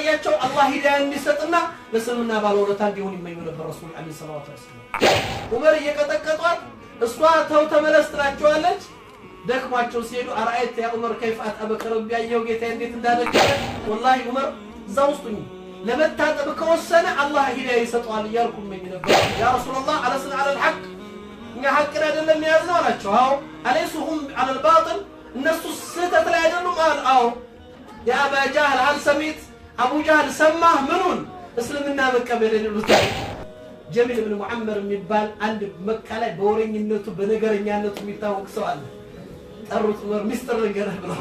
ሲያሳያቸው አላህ ሂዳያ እንዲሰጥና ለእስልምና ባለውለታ እንዲሆን ይመኙ ነበር። ረሱል ዓለይሂ ሰላቱ ወሰላም ዑመር እየቀጠቀጧት እሷ ተው ተመለስ ትላቸዋለች። ደክሟቸው ሲሄዱ أرأيت يا عمر كيف أتعبك ربي፣ ያየኸው ጌታዬ እንዴት እንዳደከመ። ወላሂ ዑመር እዛ ውስጡ ለመታጠብ ከወሰነ አላህ ሂዳያ ይሰጠዋል እያልኩ እመኝ ነበር። يا رسول الله ألسنا على الحق፣ እኛ ሐቅን አይደለም የያዝነው አላቸው። አዎ። أليسوا هم على الباطل፣ እነሱ ስህተት ላይ አይደሉም አል አዎ። يا أبا جهل هل سمعت፣ አቡ ጃህል ሰማህ? ምኑን? እስልምና መቀበል ይሉታል። ጀሚል ብን ሙዓመር የሚባል አንድ መካ ላይ በወሬኝነቱ በነገረኛነቱ የሚታወቅ ሰው አለ። ጠሩት፣ ዑመር ሚስጥር ልንገርህ ብለው።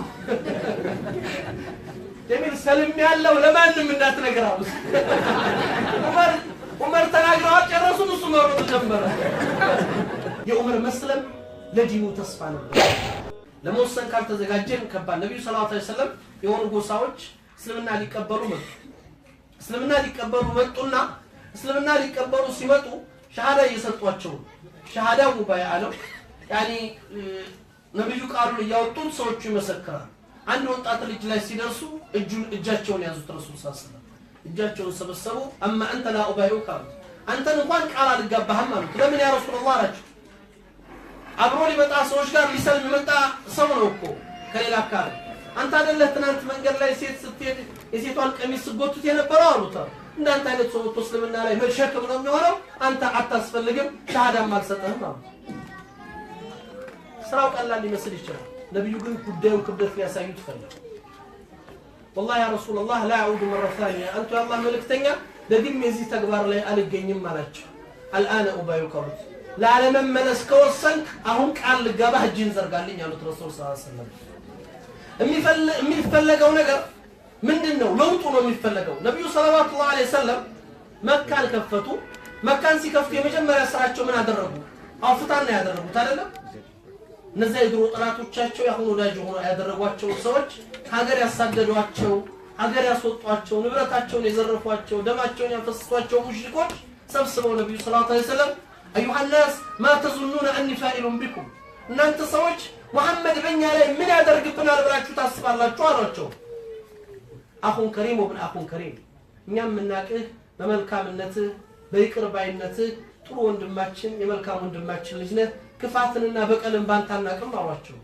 ጀሚል ሰልም ያለው ለማንም እንዳትነግር አሉት። ዑመር ተናግረው አልጨረሱም፣ እሱ መሮጥ ጀመረ። የዑመር መስለም ለዲኑ ተስፋ ነበር። ለመወሰን ካልተዘጋጀን ከባድ። ነቢዩ ሰለላሁ ዐለይሂ ወሰለም የሆኑ ጎሳዎች እስልምና ሊቀበሉ መጡ። እስልምና ሊቀበሉ መጡና እስልምና ሊቀበሉ ሲመጡ ሸሃዳ እየሰጧቸው ነው። ሸሃዳው ሙባይዓ ነው። ያኒ ነብዩ ቃሉን እያወጡት ሰዎቹ ይመሰክራሉ። አንድ ወጣት ልጅ ላይ ሲደርሱ እጁን እጃቸውን ያዙት። ረሱል ሰለላሁ ዐለይሂ ወሰለም እጃቸውን ሰበሰቡ። أما أنت لا أبايعك አሉት። አንተን እንኳን ቃል አልጋባህም አሉት። ለምን يا رسول الله አላቸው። አብሮ ሊመጣ ሰዎች ጋር ሊሰልም የመጣ ሰው ነው እኮ ከሌላ አካባቢ። አንተ አይደለህ ትናንት መንገድ ላይ ሴት ስትሄድ የሴቷን ቀሚስ ስጎቱት የነበረው አሉት። እንዳንተ አይነት ሰው ወጥቶ እስልምና ላይ መሸክም ነው የሚሆነው። አንተ አታስፈልግም፣ ሻሃዳም አልሰጠህም አሉት። ስራው ቀላል ሊመስል ይችላል። ነቢዩ ግን ጉዳዩን ክብደት ሊያሳዩት ፈለጉ። والله يا رسول الله لا أعود مرة ثانية፣ አንቱ የአላህ መልእክተኛ ደግሜ የዚህ ተግባር ላይ አልገኝም አላቸው። الآن أبايعك አሉት። ላለመመለስ ከወሰንክ አሁን ቃል ልገባህ እጅህን ዘርጋልኝ አሉት ረሱል ሰለላሁ ዐለይሂ ወሰለም። የሚፈለገው ነገር ምንድን ነው? ለውጡ ነው የሚፈለገው። ነቢዩ ሰለላሁ ዐለይሂ ወሰለም መካን ከፈቱ። መካን ሲከፍቱ የመጀመሪያ ስራቸው ምን አደረጉ? አውፍታን ነው ያደረጉት አይደለም? እነዚያ የድሮ ጠላቶቻቸው የአሁን ወዳጅ ሆኖ ያደረጓቸው ሰዎች ሀገር ያሳደዷቸው፣ ሀገር ያስወጧቸው፣ ንብረታቸውን የዘረፏቸው፣ ደማቸውን ያፈሰሷቸው ሙሽሪኮች ሰብስበው ነቢዩ ሰለላሁ ዐለይሂ ወሰለም أيها الناس ما تظنون أني فاعل بكم፣ እናንተ ሰዎች ሙሐመድ በእኛ ላይ ምን ያደርግብናል ብላችሁ ታስባላችሁ አሏቸው። أخ كريم وابن أخ كريم፣ እኛም የምናቅህ በመልካምነትህ በይቅር ባይነትህ ጥሩ ወንድማችን የመልካም ወንድማችን ልጅ ነህ፣ ክፋትንና በቀልን ባንተ አናቅም አሏቸው።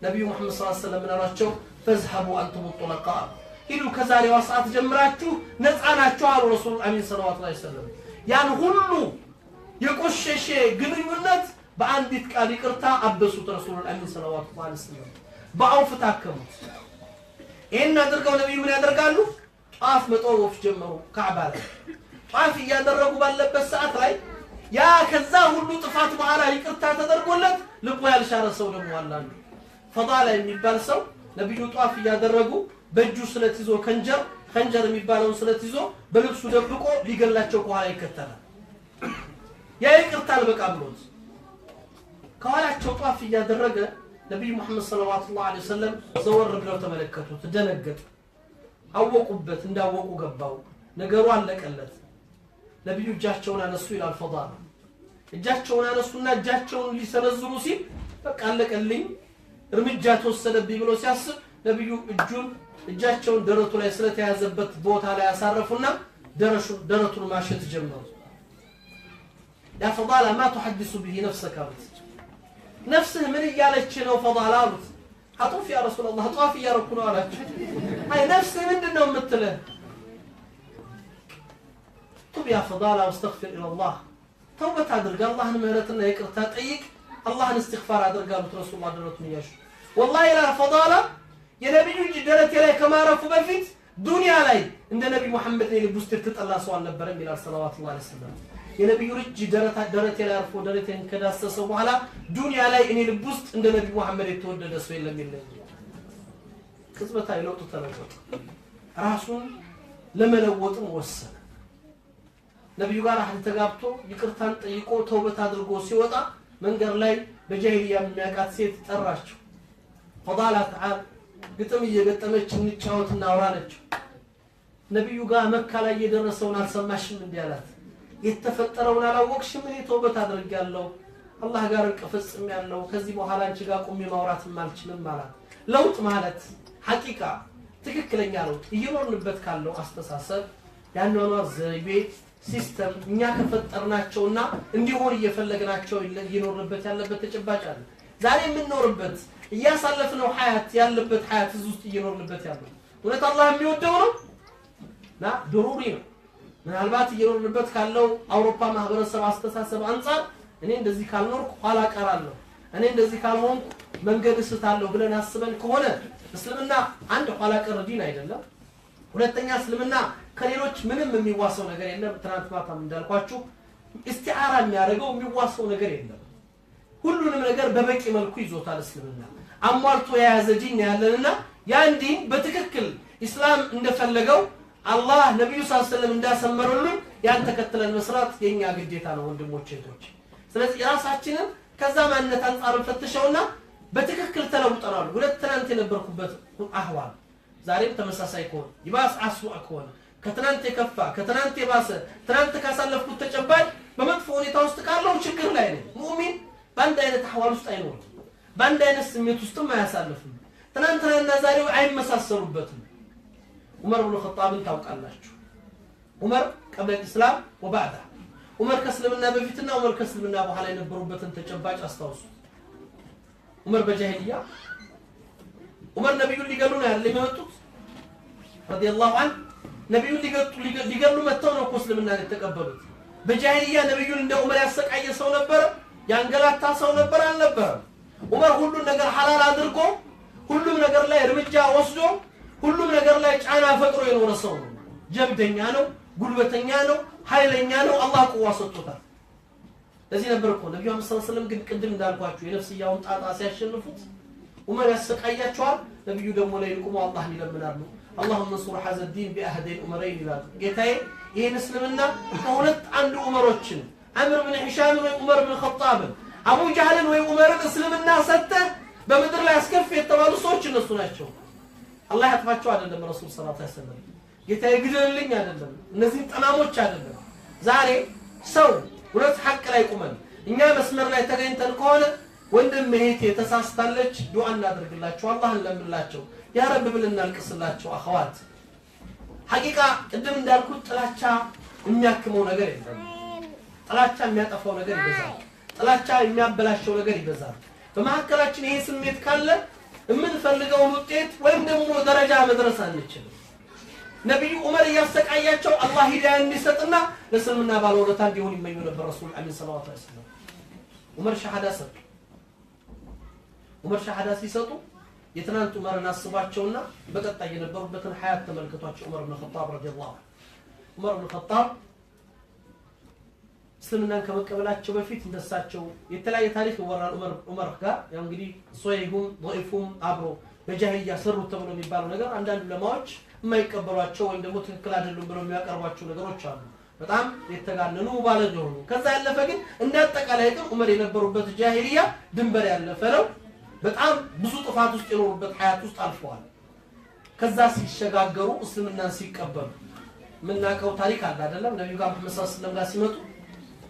ነቢዩ ሙሐመድ ሰለላሁ ዐለይሂ ወሰለም ምን አሏቸው? فاذهبوا أنتم الطلقاء፣ ሂዱ ከዛሬዋ ሰዓት ጀምራችሁ ነፃ ናችሁ አሉ ረሱል አሚን ሰለላሁ ዐለይሂ ወሰለም። ያን ሁሉ የቆሸሸ ግንኙነት በአንዲት ቃል ይቅርታ አበሱት። ረሱል አሚን ሰለላሁ ዐለይሂ ወሰለም በአውፍ ታከሙት። ይህን አድርገው ነቢዩ ምን ያደርጋሉ? ጧፍ መጠወፍ ጀመሩ። ካዕባ ላይ ጧፍ እያደረጉ ባለበት ሰዓት ላይ ያ ከዛ ሁሉ ጥፋት በኋላ ይቅርታ ተደርጎለት ልቡ ያልሻረ ሰው ደግሞ አላሉ። ፈዳላ የሚባል ሰው ነቢዩ ጧፍ እያደረጉ በእጁ ስለት ይዞ ከንጀር ከንጀር የሚባለውን ስለት ይዞ በልብሱ ደብቆ ሊገላቸው ከኋላ ይከተላል። ያ ይቅርታ አልበቃ ብሎት ከኋላቸው ጧፍ እያደረገ ነቢዩ ሙሐመድ ሰለላሁ ዐለይሂ ወሰለም ዘወር ብለው ተመለከቱት። ደነገጡ። አወቁበት፣ እንዳወቁ ገባው። ነገሩ አለቀለት። ነቢዩ እጃቸውን አነሱ ይላል ፈዳላ። እጃቸውን አነሱና እጃቸውን ሊሰነዝሩ ሲል በቃ አለቀልኝ፣ እርምጃ ተወሰደብኝ ብሎ ሲያስብ ነቢዩ እጁን እጃቸውን ደረቱ ላይ ስለተያዘበት ቦታ ላይ ያሳረፉና ደረቱን ማሸት ጀመሩ። يا فضالة ما تحدث به نفسك አሉት። ነፍስህ ምን እያለች ነው ፈዳላ አሉት። أطوف يا رسول الله፣ ጧፍ እያረኩ ነው አላቸው። አይ ነፍስህ ምንድን ነው የምትልህ? تب يا فضالة واستغفر إلى الله፣ ተውበት አድርግ፣ አላህን ምህረትና ይቅርታ ጠይቅ፣ አላህን እስትግፋር አድርግ አሉት። ረሱል ደረቱን እያሹ ወላሂ ይላል ፈዳላ የነቢዩ እጅ ደረቴ ላይ ከማረፉ በፊት ዱንያ ላይ እንደ ነቢ ሙሐመድ እኔ ልብ ውስጥ የተጠላ ሰው አልነበረም ይላል ሰለላሁ ዐለይሂ ወሰለም። የነቢዩ እጅ ደረቴ ላይ አርፎ ደረቴን ከዳሰሰው በኋላ ዱንያ ላይ እኔ ልብ ውስጥ እንደ ነቢ ሙሐመድ የተወደደ ሰው የለም ይለኛል። ቅጽበታዊ ለውጥ ተለወጠ። ራሱን ለመለወጥም ወሰነ። ነቢዩ ጋር አህድ ተጋብቶ ይቅርታን ጠይቆ ተውበት አድርጎ ሲወጣ መንገድ ላይ በጃሂልያ የሚያውቃት ሴት ጠራችው። ፈዳላ ተዓል ግጥም እየገጠመች እንጫወት እናውራ አለችው። ነቢዩ ጋር መካ ላይ የደረሰውን አልሰማሽም? እንዲህ አላት። የተፈጠረውን አላወቅሽም? እኔ ተውበት አድርጌያለሁ፣ አላህ ጋር እርቅ ፈጽሜያለሁ። ከዚህ በኋላ አንቺ ጋር ቆሜ ማውራትም አልችልም አላት። ለውጥ ማለት ሐቂቃ ትክክለኛ ለውጥ እየኖርንበት ካለው አስተሳሰብ ያኗኗር ዘይቤ system እኛ ከፈጠርናቸውና እንዲሆን እየፈለግናቸው እየኖርንበት ያለበት ተጨባጭ አለ። ዛሬ የምንኖርበት እያሳለፍነው ሐያት ያለበት ሐያት እዚህ ውስጥ እየኖርንበት ያለው እውነት አላህ የሚወደው ነው ና ضروري ነው። ምናልባት እየኖርንበት ካለው አውሮፓ ማህበረሰብ አስተሳሰብ አንፃር እኔ እንደዚህ ካልኖርኩ ኋላ ቀራለሁ፣ እኔ እንደዚህ ካልሆንኩ መንገድ እስታለሁ ብለን አስበን ከሆነ እስልምና አንድ ኋላ ቀር ዲን አይደለም። ሁለተኛ እስልምና ከሌሎች ምንም የሚዋሰው ነገር የለም። ትናንት ማታም እንዳልኳችሁ እስቲዓራ የሚያደርገው የሚዋሰው ነገር የለም። ሁሉንም ነገር በበቂ መልኩ ይዞታል። እስልምና አሟልቶ የያዘ ዲን ያለንና ያን ዲን በትክክል ኢስላም እንደፈለገው አላህ ነብዩ صلى الله عليه وسلم እንዳሰመሩልን ያን ተከትለን መስራት የኛ ግዴታ ነው ወንድሞቼ እህቶቼ። ስለዚህ ራሳችንን ከዛ ማንነት አንፃር ፈትሸውና በትክክል ተለውጠናል። ሁለት ትናንት የነበርኩበት أحوال ዛሬም ተመሳሳይ ከሆነ ይባስ أسوأ ከሆነ ከትናንት የከፋ ከትናንት የባሰ ትናንት ካሳለፍኩት ተጨባጭ በመጥፎ ሁኔታ ውስጥ ካለው ችግር ላይ ነኝ። ሙእሚን በአንድ አይነት أحوال ውስጥ አይኖርም። በአንድ አይነት ስሜት ውስጥም አያሳልፍም። ትናንትናና ዛሬው አይመሳሰሉበትም። ዑመር ብኑ ኸጣብን ታውቃላችሁ። ዑመር قبل الإسلام وبعده ዑመር ከእስልምና በፊትና ዑመር ከእስልምና በኋላ የነበሩበትን ተጨባጭ አስታውሱ። ዑመር በጃሂልያ ዑመር ነብዩን ሊገሉ ነው ያለ የመጡት رضي الله عنه። ነብዩን ሊገሉ መጥተው ነው እኮ እስልምናን የተቀበሉት። በጃሂልያ ነብዩን እንደ ዑመር ያሰቃየ ሰው ነበር? ያንገላታ ሰው ነበር? አልነበረም። ዑመር ሁሉን ነገር ሐላል አድርጎ ሁሉም ነገር ላይ እርምጃ ወስዶ ሁሉም ነገር ላይ ጫና ፈጥሮ የኖረ ሰው ነው። ጀብደኛ ነው፣ ጉልበተኛ ነው፣ ኃይለኛ ነው። አላህ قوة ሰጥቶታል። ለዚህ ነበር እኮ ነብዩ صلى الله عليه وسلم ግን ቅድም እንዳልኳችሁ የነፍስያውን ጣጣ ሲያሸንፉት ዑመር ያሰቃያቸዋል። ነብዩ ደግሞ ላይ ቆመው አላህን ይለምናሉ። اللهم انصر هذا الدين بأحد العمرين ይላሉ። ጌታዬ ይህን እስልምና ከሁለት አንዱ ዑመሮችን አምር ብን ሂሻምን ወይ ዑመር ብን ኸጣብን አቡ ጃህልን ወይ ዑመርን እስልምና ሰጥተህ በምድር ላይ አስከፊ የተባሉ ሰዎች እነሱ ናቸው። አላህ ያጥፋቸው አይደለም ረሱል صلى الله عليه وسلم ጌታዬ ግደልልኝ አይደለም፣ እነዚህን ጠማሞች አይደለም። ዛሬ ሰው ሁለት ሐቅ ላይ ቁመን እኛ መስመር ላይ ተገኝተን ከሆነ ወንድም እህቴ ተሳስታለች፣ ዱዓ እናድርግላቸው፣ አላህን ለምላቸው፣ يا رب ብለን እናልቅስላቸው። أخوات حقيقة ቅድም እንዳልኩት ጥላቻ የሚያክመው ነገር የለም። ጥላቻ የሚያጠፋው ነገር ይበዛል። ጥላቻ የሚያበላሸው ነገር ይበዛል። በመካከላችን ይሄ ስሜት ካለ የምንፈልገውን ውጤት ወይም ደግሞ ደረጃ መድረስ አንችልም። ነብዩ ዑመር እያሰቃያቸው አላህ ሂዳያ እንዲሰጥና ለእስልምና ባለውለታ እንዲሆን ይመኙ ነበር ረሱል عليه الصلاة والسلام። ዑመር ሸሃዳ ሰጡ። ዑመር ሸሃዳ ሲሰጡ የትናንት ዑመርን አስቧቸውና በቀጣይ የነበሩበትን ሐያት ተመልከቷቸው። ዑመር ብን ኸጣብ رضي الله عنه ዑመር ብን ኸጣብ እስልምናን ከመቀበላቸው በፊት እንደሳቸው የተለያየ ታሪክ ይወራል። ዑመር ጋር ያው እንግዲህ ሶሂሁም ዶኢፉም አብሮ በጃሂልያ ሰሩት ተብሎ የሚባለው ነገር አንዳንድ ዑለማዎች የማይቀበሏቸው ወይም ደግሞ ትክክል አይደሉም ብለው የሚያቀርቧቸው ነገሮች አሉ። በጣም የተጋነኑ ባለግ የሆኑ። ከዛ ያለፈ ግን እንደ አጠቃላይ ግን ዑመር የነበሩበት ጃሂልያ ድንበር ያለፈ ነው። በጣም ብዙ ጥፋት ውስጥ የኖሩበት ሐያት ውስጥ አልፈዋል። ከዛ ሲሸጋገሩ እስልምናን ሲቀበሉ የምናውቀው ታሪክ አለ አይደለም? ነብዩ ጋር መሐመድ صلى الله عليه وسلم ጋር ሲመጡ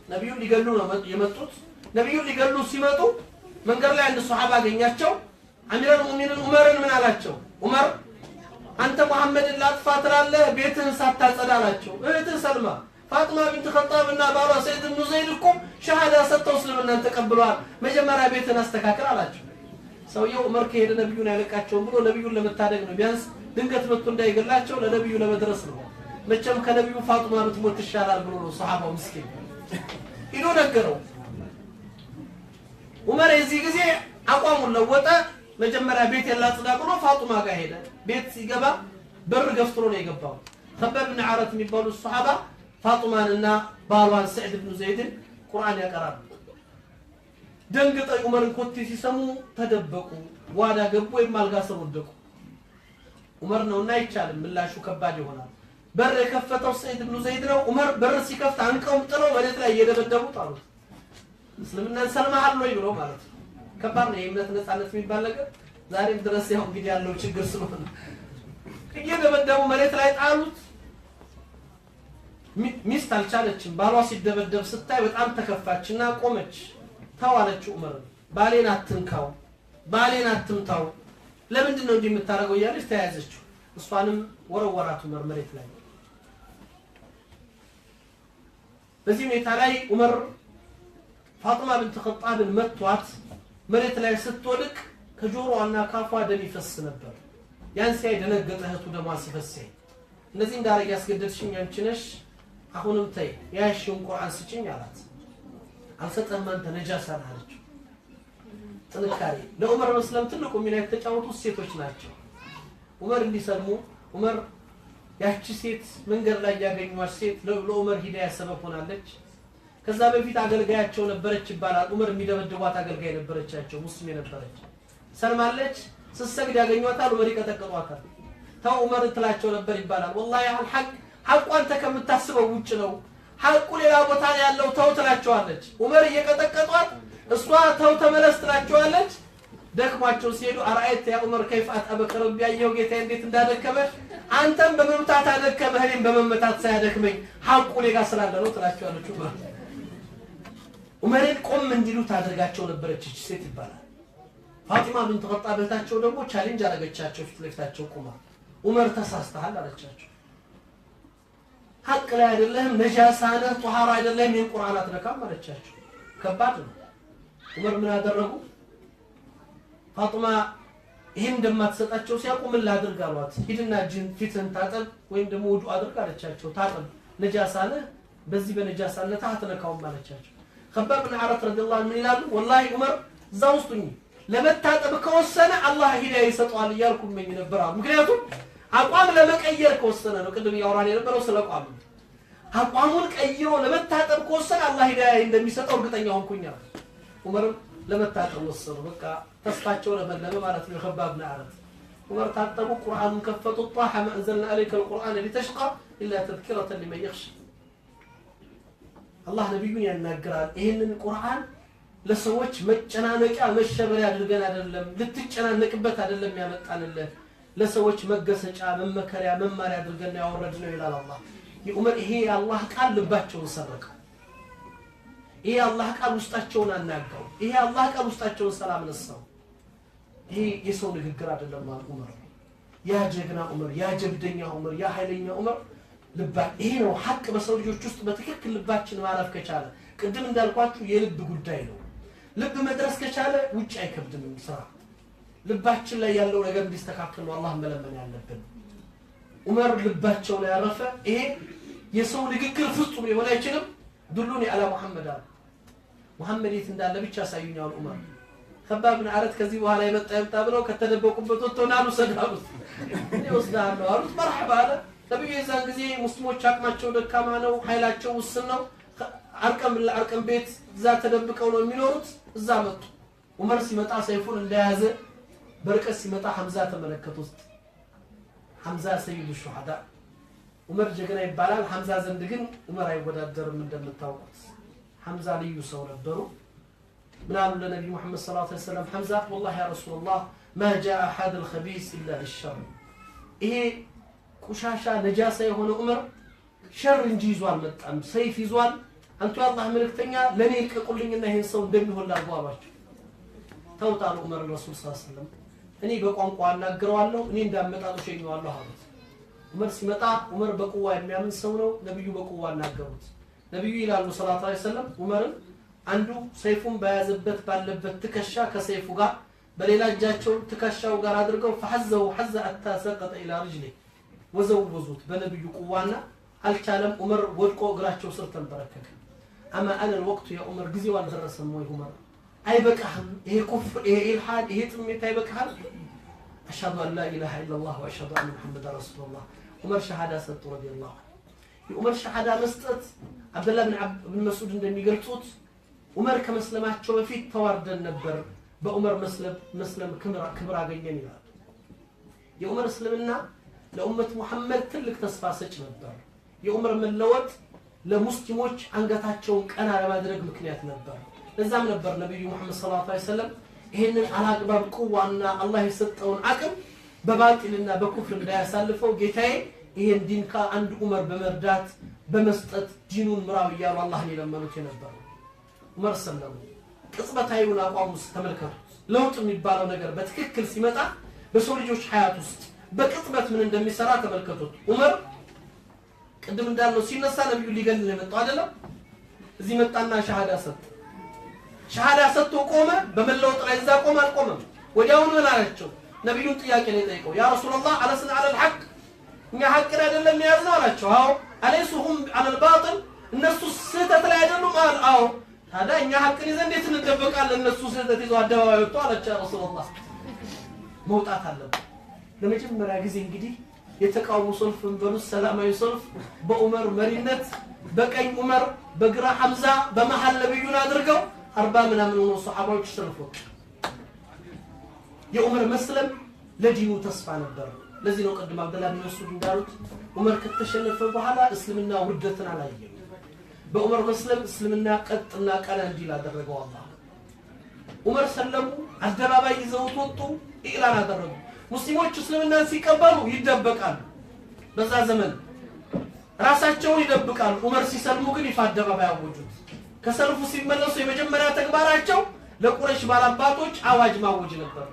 ነብዩን ሊገሉ ነው የመጡት። ነብዩን ሊገሉ ሲመጡ መንገድ ላይ አንድ ሱሐባ አገኛቸው። أمير المؤمنين ዑመርን ምን አላቸው? ዑመር አንተ መሐመድን ላጥፋ ትላለህ ቤትህን ሳታጸዳ አላቸው። እህትህ ሰልማ ፋጥማ ቢንት ኸጣብ እና ባሏ ሰይድ ብኑ ዘይድ እኮ ሸሃዳ ሰጥተው እስልምናን ተቀብለዋል። መጀመሪያ ቤትህን አስተካክል አላቸው። ሰውየው ዑመር ከሄደ ነብዩን አይለቃቸውም ብሎ ነብዩን ለመታደግ ነው። ቢያንስ ድንገት መጥቶ እንዳይገላቸው ለነብዩ ለመድረስ ነው። መቼም ከነብዩ ፋጥማ ብትሞት ትሻላል ብሎ ነው ሱሐባው ምስኪን ሂዶ ነገረው። ዑመር የዚህ ጊዜ አቋሙን ለወጠ። መጀመሪያ ቤት ላጽዳ ብሎ ፋጡማ ጋር ሄደ። ቤት ሲገባ በር ገፍትሮ ነው የገባው። ኸባብ ብን ዓረት የሚባሉ ሱሐባ ፋጡማንና ባሏን ሰዒድ ብኑ ዘይድን ቁርአን ያቀራሉ። ደንግጠው ዑመርን ኮቴ ሲሰሙ ተደበቁ፣ ጓዳ ገቡ ወይም አልጋ ስር ወደቁ። ዑመር ነውና አይቻልም፣ ምላሹ ከባድ ይሆናል። በር የከፈተው ሰዒድ ብኑ ዘይድ ነው። ዑመር በር ሲከፍት አንቀውም ጥለው መሬት ላይ እየደበደቡ ጣሉት። እስልምናን ሰልመሃል ወይ ብሎ ማለት ነው። ከባድ ነው የእምነት ነፃነት የሚባል ነገር ዛሬም ድረስ ያው እንግዲህ ያለው ችግር ስለሆነ እየደበደቡ መሬት ላይ ጣሉት። ሚስት አልቻለችም። ባሏ ሲደበደብ ስታይ በጣም ተከፋችና ቆመች። ተው አለችው ዑመርን፣ ባሌን አትንካው፣ ባሌን አትምታው፣ ለምንድን ነው እንዲህ የምታደርገው እያለች ተያያዘችው። እሷንም ወረወራት ዑመር መሬት ላይ። በዚህ ሁኔታ ላይ ዑመር ፋጥማ ብንት ኸጣብን መቷት። መሬት ላይ ስትወድቅ ከጆሮዋና ካፏ ደም ይፈስ ነበር። ያን ሲያይ ደነገጠ። እህቱ ደሟ ሲፈስ ሲያይ እነዚህ እንዳረግ ያስገደድሽኝ አንቺ ነሽ፣ አሁንም ተይ የያዝሽውን ቁርአን ስጭኝ አላት። አልሰጠህም አንተ ነጃሳ ነህ አለችው። ጥንካሬ ለዑመር መስለም ትልቁ ሚና የተጫወቱት ሴቶች ናቸው። ዑመር እንዲሰልሙ ዑመር ያቺ ሴት መንገድ ላይ ያገኟት ሴት ለዑመር ሂዳያ ሰበብ ሆናለች። ከዛ በፊት አገልጋያቸው ነበረች ይባላል። ዑመር የሚደበድቧት አገልጋይ ነበረቻቸው፣ ሙስሊም የነበረች ሰልማለች። ስትሰግድ ያገኟታል፣ ዑመር ይቀጠቅጧታል። ተው ዑመር ትላቸው ነበር ይባላል። ወላሂ አልሐቅ ሐቁ አንተ ከምታስበው ውጭ ነው፣ ሐቁ ሌላ ቦታ ነው ያለው፣ ተው ትላቸዋለች። ዑመር እየቀጠቀጧት እሷ ተው ተመለስ ትላቸዋለች። ደክሟቸው ሲሄዱ أرأيت يا عمر كيف أتعبك ربي፣ ያየኸው ጌታዬ እንዴት እንዳደከመህ፣ አንተም በመምታት አደከመህ፣ እኔም በመመታት ሳያደክመኝ ሐቁ እኔ ጋር ስላለ ነው ትላቸዋለች። ዑመር ዑመርን ቆም እንዲሉ ታደርጋቸው ነበረች ይህች ሴት ይባላል። ፋጢማ ብንት ኸጣብ እህታቸው ደግሞ challenge አደረገቻቸው። ፊት ለፊታቸው ቁማ ዑመር ተሳስተሃል አለቻቸው። ሐቅ ላይ አይደለህም፣ ነጃሳ ነህ፣ ጧሃራ አይደለህም፣ ይህን ቁርአን አትነካም አለቻቸው። ከባድ ነው። ዑመር ምን አደረጉ? ፋጡማ ይህን እንደማትሰጣቸው ሲያውቁ ምን ላድርግ አሏት። ሂድና እጅህን ፊትህን ታጠብ ወይም ደግሞ ውዱእ አድርግ አለቻቸው። ታጠብ፣ ነጃሳ ነህ፣ በዚህ በነጃሳነትህ አትነካውም አለቻቸው። ከባብ ብን አረት رضي الله عنه ምን ይላሉ? ወላሂ ዑመር እዛ ውስጥ ሁኚ ለመታጠብ ከወሰነ አላህ ሂዳያ ይሰጠዋል እያልኩ እመኝ ነበር አሉ። ምክንያቱም አቋም ለመቀየር ከወሰነ ነው። ቅድም እያወራን የነበረው ስለ አቋም ነው። አቋሙን ቀይሮ ለመታጠብ ከወሰነ አላህ ሂዳያ እንደሚሰጠው እርግጠኛ ሆንኩኝ አሉ። ዑመርም ለመታጠብ ወሰኑ። በቃ ተስፋቸው ለመለመ ማለት ነው። የኸባብ ብን አረት ዑመር ታጠቡ፣ ቁርአኑን ከፈቱ። طه ما أنزلنا عليك القرآن لتشقى إلا تذكرة لمن يخشى። አላህ ነቢዩን ያናግራል። ይህንን ቁርአን ለሰዎች መጨናነቂያ መሸበሪያ አድርገን አይደለም፣ ልትጨናነቅበት አይደለም ያመጣንልህ፣ ለሰዎች መገሰጫ፣ መመከሪያ፣ መማሪያ አድርገን ነው ያወረድነው ይላል አላህ። የዑመር ይሄ የአላህ ቃል ልባቸውን ሰረቀው። ይሄ የአላህ ቃል ውስጣቸውን አናጋው። ይሄ የአላህ ቃል ውስጣቸውን ሰላም ነሳው። ይሄ የሰው ንግግር አይደለም አሉ ዑመር። ያ ጀግና ዑመር፣ ያ ጀብደኛ ዑመር፣ ያ ኃይለኛ ዑመር ልባ ይሄ ነው ሐቅ በሰው ልጆች ውስጥ በትክክል ልባችን ማረፍ ከቻለ፣ ቅድም እንዳልኳችሁ የልብ ጉዳይ ነው። ልብ መድረስ ከቻለ ውጭ አይከብድም ስራ። ልባችን ላይ ያለው ነገር እንዲስተካከል ነው አላህን መለመን ያለብን። ዑመር ልባቸው ላይ ያረፈ። ይሄ የሰው ንግግር ፍጹም ሊሆን አይችልም። دلوني على محمد አሉ። ሙሐመድ የት እንዳለ ብቻ አሳዩኝ አሉ ዑመር። ከባብ ብን አረት ከዚህ በኋላ የመጣ ይምጣ ብለው ከተደበቁበት ወጥተው ና ልውሰድ አሉት። እኔ እወስድሃለሁ አሉት። መርሐባ አለ። ነብዩ የዛን ጊዜ ሙስሊሞች አቅማቸው ደካማ ነው፣ ኃይላቸው ውስን ነው። አርቀም ለአርቀም ቤት እዛ ተደብቀው ነው የሚኖሩት። እዛ መጡ። ዑመር ሲመጣ ሰይፉን እንደያዘ በርቀት ሲመጣ ሐምዛ ተመለከቱት። ሐምዛ ሰይዱ ሹሃዳ፣ ዑመር ጀግና ይባላል። ሐምዛ ዘንድ ግን ዑመር አይወዳደርም። እንደምታውቁት ሐምዛ ልዩ ሰው ነበሩ። ምን አሉ ለነቢዩ ሙሐመድ صلى الله عليه وسلم ሐምዛ والله يا رسول الله ما جاء هذا الخبيث إلا للشر፣ ይሄ ቆሻሻ ነጃሳ የሆነ ዑመር ሸር እንጂ ይዞ አልመጣም፣ ሰይፍ ይዟል። አንቱ የአላህ መልእክተኛ ለእኔ ይልቀቁልኝና ይሄን ሰው እንደሚሆን ላድርገው አሏቸው። ተውት አሉ ዑመር ረሱል صلى الله عليه وسلم፣ እኔ በቋንቋ አናግረዋለሁ፣ እኔ እንዳመጣጡ ሸኘዋለሁ አሉት። ዑመር ሲመጣ ዑመር በቁዋ የሚያምን ሰው ነው። ነብዩ በቁዋ አናገሩት። ነብዩ ይላሉ صلى الله عليه وسلم ዑመርን አንዱ ሰይፉን በያዘበት ባለበት ትከሻ ከሰይፉ ጋር በሌላ እጃቸው ትከሻው ጋር አድርገው فهزه هزة حتى سقط إلى رجله ወዘወዙት በነብዩ ቁዋና አልቻለም። ዑመር ወድቆ እግራቸው ስር ተንበረከከ። أما آن الوقت يا عمر፣ ጊዜው አልደረሰም ወይ ዑመር? አይበቃህም? ይሄ ኩፍር፣ ይሄ ኢልሓድ፣ ይሄ ጥሜት አይበቃህም? أشهد أن لا إله إلا الله وأشهد أن محمدا رسول الله። ዑመር ሸሃዳ ሰጡ رضي الله عنه። የዑመር ሸሃዳ መስጠት አብደላህ ብን መስዑድ እንደሚገልጹት ዑመር ከመስለማቸው በፊት ተዋርደን ነበር፣ በዑመር መስለም ክብር አገኘን ይላል። የዑመር እስልምና ለኡመት ሙሐመድ ትልቅ ተስፋ ሰጭ ነበር። የዑመር መለወጥ ለሙስሊሞች አንገታቸውን ቀና ለማድረግ ምክንያት ነበር። ለዛም ነበር ነብዩ ሙሐመድ صلى الله عليه وسلم ይሄንን አላግባብ ቁዋና አላህ የሰጠውን አቅም በባጢልና በኩፍር እንዳያሳልፈው ጌታዬ ይሄን ዲን ከአንድ ዑመር በመርዳት በመስጠት ዲኑን ምራው እያሉ አላህን የለመኑት የነበረው። ዑመር ሰለሙ። ቅጽበታዊውን አቋም ውስጥ ተመልከቱት። ለውጥ የሚባለው ነገር በትክክል ሲመጣ በሰው ልጆች ሀያት ውስጥ በቅጽበት ምን እንደሚሰራ ተመልከቱት። ዑመር ቅድም እንዳልነው ሲነሳ ነብዩ ሊገል ነው የመጣው አይደለም? እዚህ መጣና ሻሃዳ ሰጠ። ሻሃዳ ሰጥቶ ቆመ። በመለወጥ ላይ እዛ ቆመ አልቆመም? ወዲያውኑ ምን አላቸው? ነብዩን ጥያቄ ነው የጠየቀው። ያ ረሱላህ አለስና አለል ሐቅ፣ እኛ ሐቅን አይደለም የያዝነው አላቸው። አዎ። አለይሱ ሁም አለል ባጥል፣ እነሱ ስህተት ላይ አይደሉም? አዎ። ታዲያ እኛ ሐቅን ይዘን እንዴት እንደበቃለን? እነሱ ስህተት ይዘው አደባባይ ወጥቶ አላቸው። ያ ረሱላህ መውጣት አለብን። ለመጀመሪያ ጊዜ እንግዲህ የተቃውሞ ሰልፍ በሉት ሰላማዊ ሰልፍ በዑመር መሪነት በቀኝ ዑመር በግራ ሐምዛ በመሃል ነብዩን አድርገው 40 ምናምን ሆኖ ሰሃባዎች ሰልፍ ወጡ። የዑመር መስለም ለዲኑ ተስፋ ነበር። ለዚህ ነው ቅድም አብደላ ብን መስዑድ እንዳሉት ዑመር ከተሸነፈ በኋላ እስልምና ውርደትን አላየም። በዑመር መስለም እስልምና ቀጥና ቀና እንዲል አደረገው አላህ። ዑመር ሰለሙ፣ አደባባይ ይዘውት ወጡ፣ ኢዕላን አደረጉ። ሙስሊሞች እስልምናን ሲቀበሉ ይደበቃሉ። በዛ ዘመን ራሳቸውን ይደብቃሉ። ዑመር ሲሰልሙ ግን ይፋ አደባባይ አወጁት። ከሰልፉ ሲመለሱ የመጀመሪያ ተግባራቸው ለቁረይሽ ባላባቶች አዋጅ ማወጅ ነበር።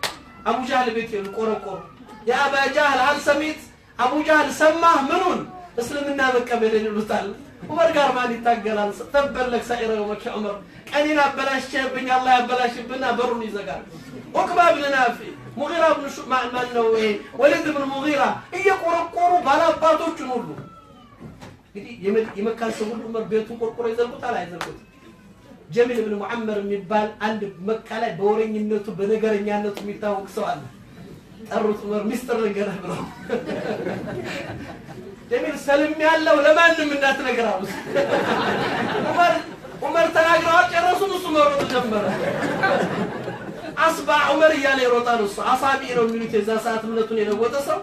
አቡ ጃህል ቤት ሄዱ፣ ቆረቆሩ። ያ አባ ጃህል هل سمعت፣ አቡ ጃህል ሰማህ? ምኑን? እስልምና መቀበልን ይሉታል። ዑመር ጋር ማን ይታገላል? تبا لك سائر يومك يا ዑመር፣ ቀኔን አበላሽብኝ፣ አላህ ያበላሽብና በሩን ይዘጋል። ዑቅባ ብን ናፊ፣ ሙጊራ ብን ማን ነው ይሄ ወሊድ ብን ሙጊራ እየቆረቆሩ ባላባቶቹን ሁሉ እንግዲህ የመካን ሰው ሁሉ ዑመር ቤቱን ቆርቆሮ ይዘልቁታል አይዘልቁትም? ጀሚል ብን ሙዓመር የሚባል አንድ መካ ላይ በወሬኝነቱ በነገረኛነቱ የሚታወቅ ሰው አለ። ጠሩት፣ ዑመር ሚስጥር ልንገርህ ብለው። ጀሚል ሰልም ያለው ለማንም እንዳትነግር አሉት። ዑመር ተናግረው አልጨረሱም፣ እሱ መሮጥ ጀመረ። አስባ ዑመር እያለ ይሮጣል። እሱ አሳቢ ነው የሚሉት የዛ ሰዓት እምነቱን የለወጠ ሰው።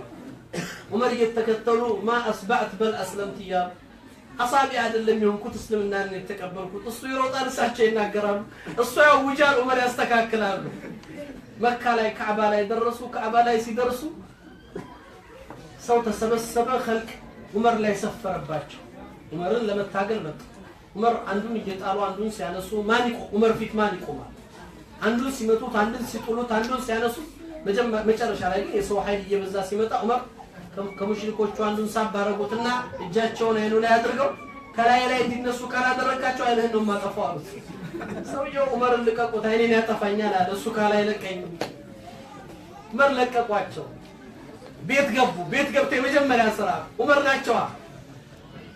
ዑመር እየተከተሉ ማ አስባዕት በል አስለምት እያሉ አሳቢ አይደለም የሆንኩት እስልምናን የተቀበልኩት። እሱ ይሮጣል፣ እሳቸው ይናገራሉ። እሱ ያውጃል፣ ዑመር ያስተካክላሉ። መካ ላይ ካዕባ ላይ ደረሱ። ካዕባ ላይ ሲደርሱ ሰው ተሰበሰበ። ኸልቅ ዑመር ላይ ሰፈረባቸው። ዑመርን ለመታገል መጡ። ዑመር አንዱን እየጣሉ አንዱን ሲያነሱ ማን ዑመር ፊት ማን ይቆማል? አንዱን ሲመቱት፣ አንዱን ሲጥሉት፣ አንዱን ሲያነሱት፣ መጨረሻ ላይ ግን የሰው ኃይል እየበዛ ሲመጣ ዑመር ከሙሽሪኮቹ አንዱን ሳብ አደረጉትና እጃቸውን አይኑ ላይ አድርገው ከላይ ላይ እንዲነሱ ካላደረጋቸው አይንህን ነው የማጠፋው አሉት። ሰውየው ዑመርን ልቀቁት፣ አይኔን ያጠፋኛል አለ። እሱ ካላይ ለቀኝ። ዑመር ለቀቋቸው። ቤት ገቡ። ቤት ገብተው የመጀመሪያ ስራ ዑመር ናቸዋ።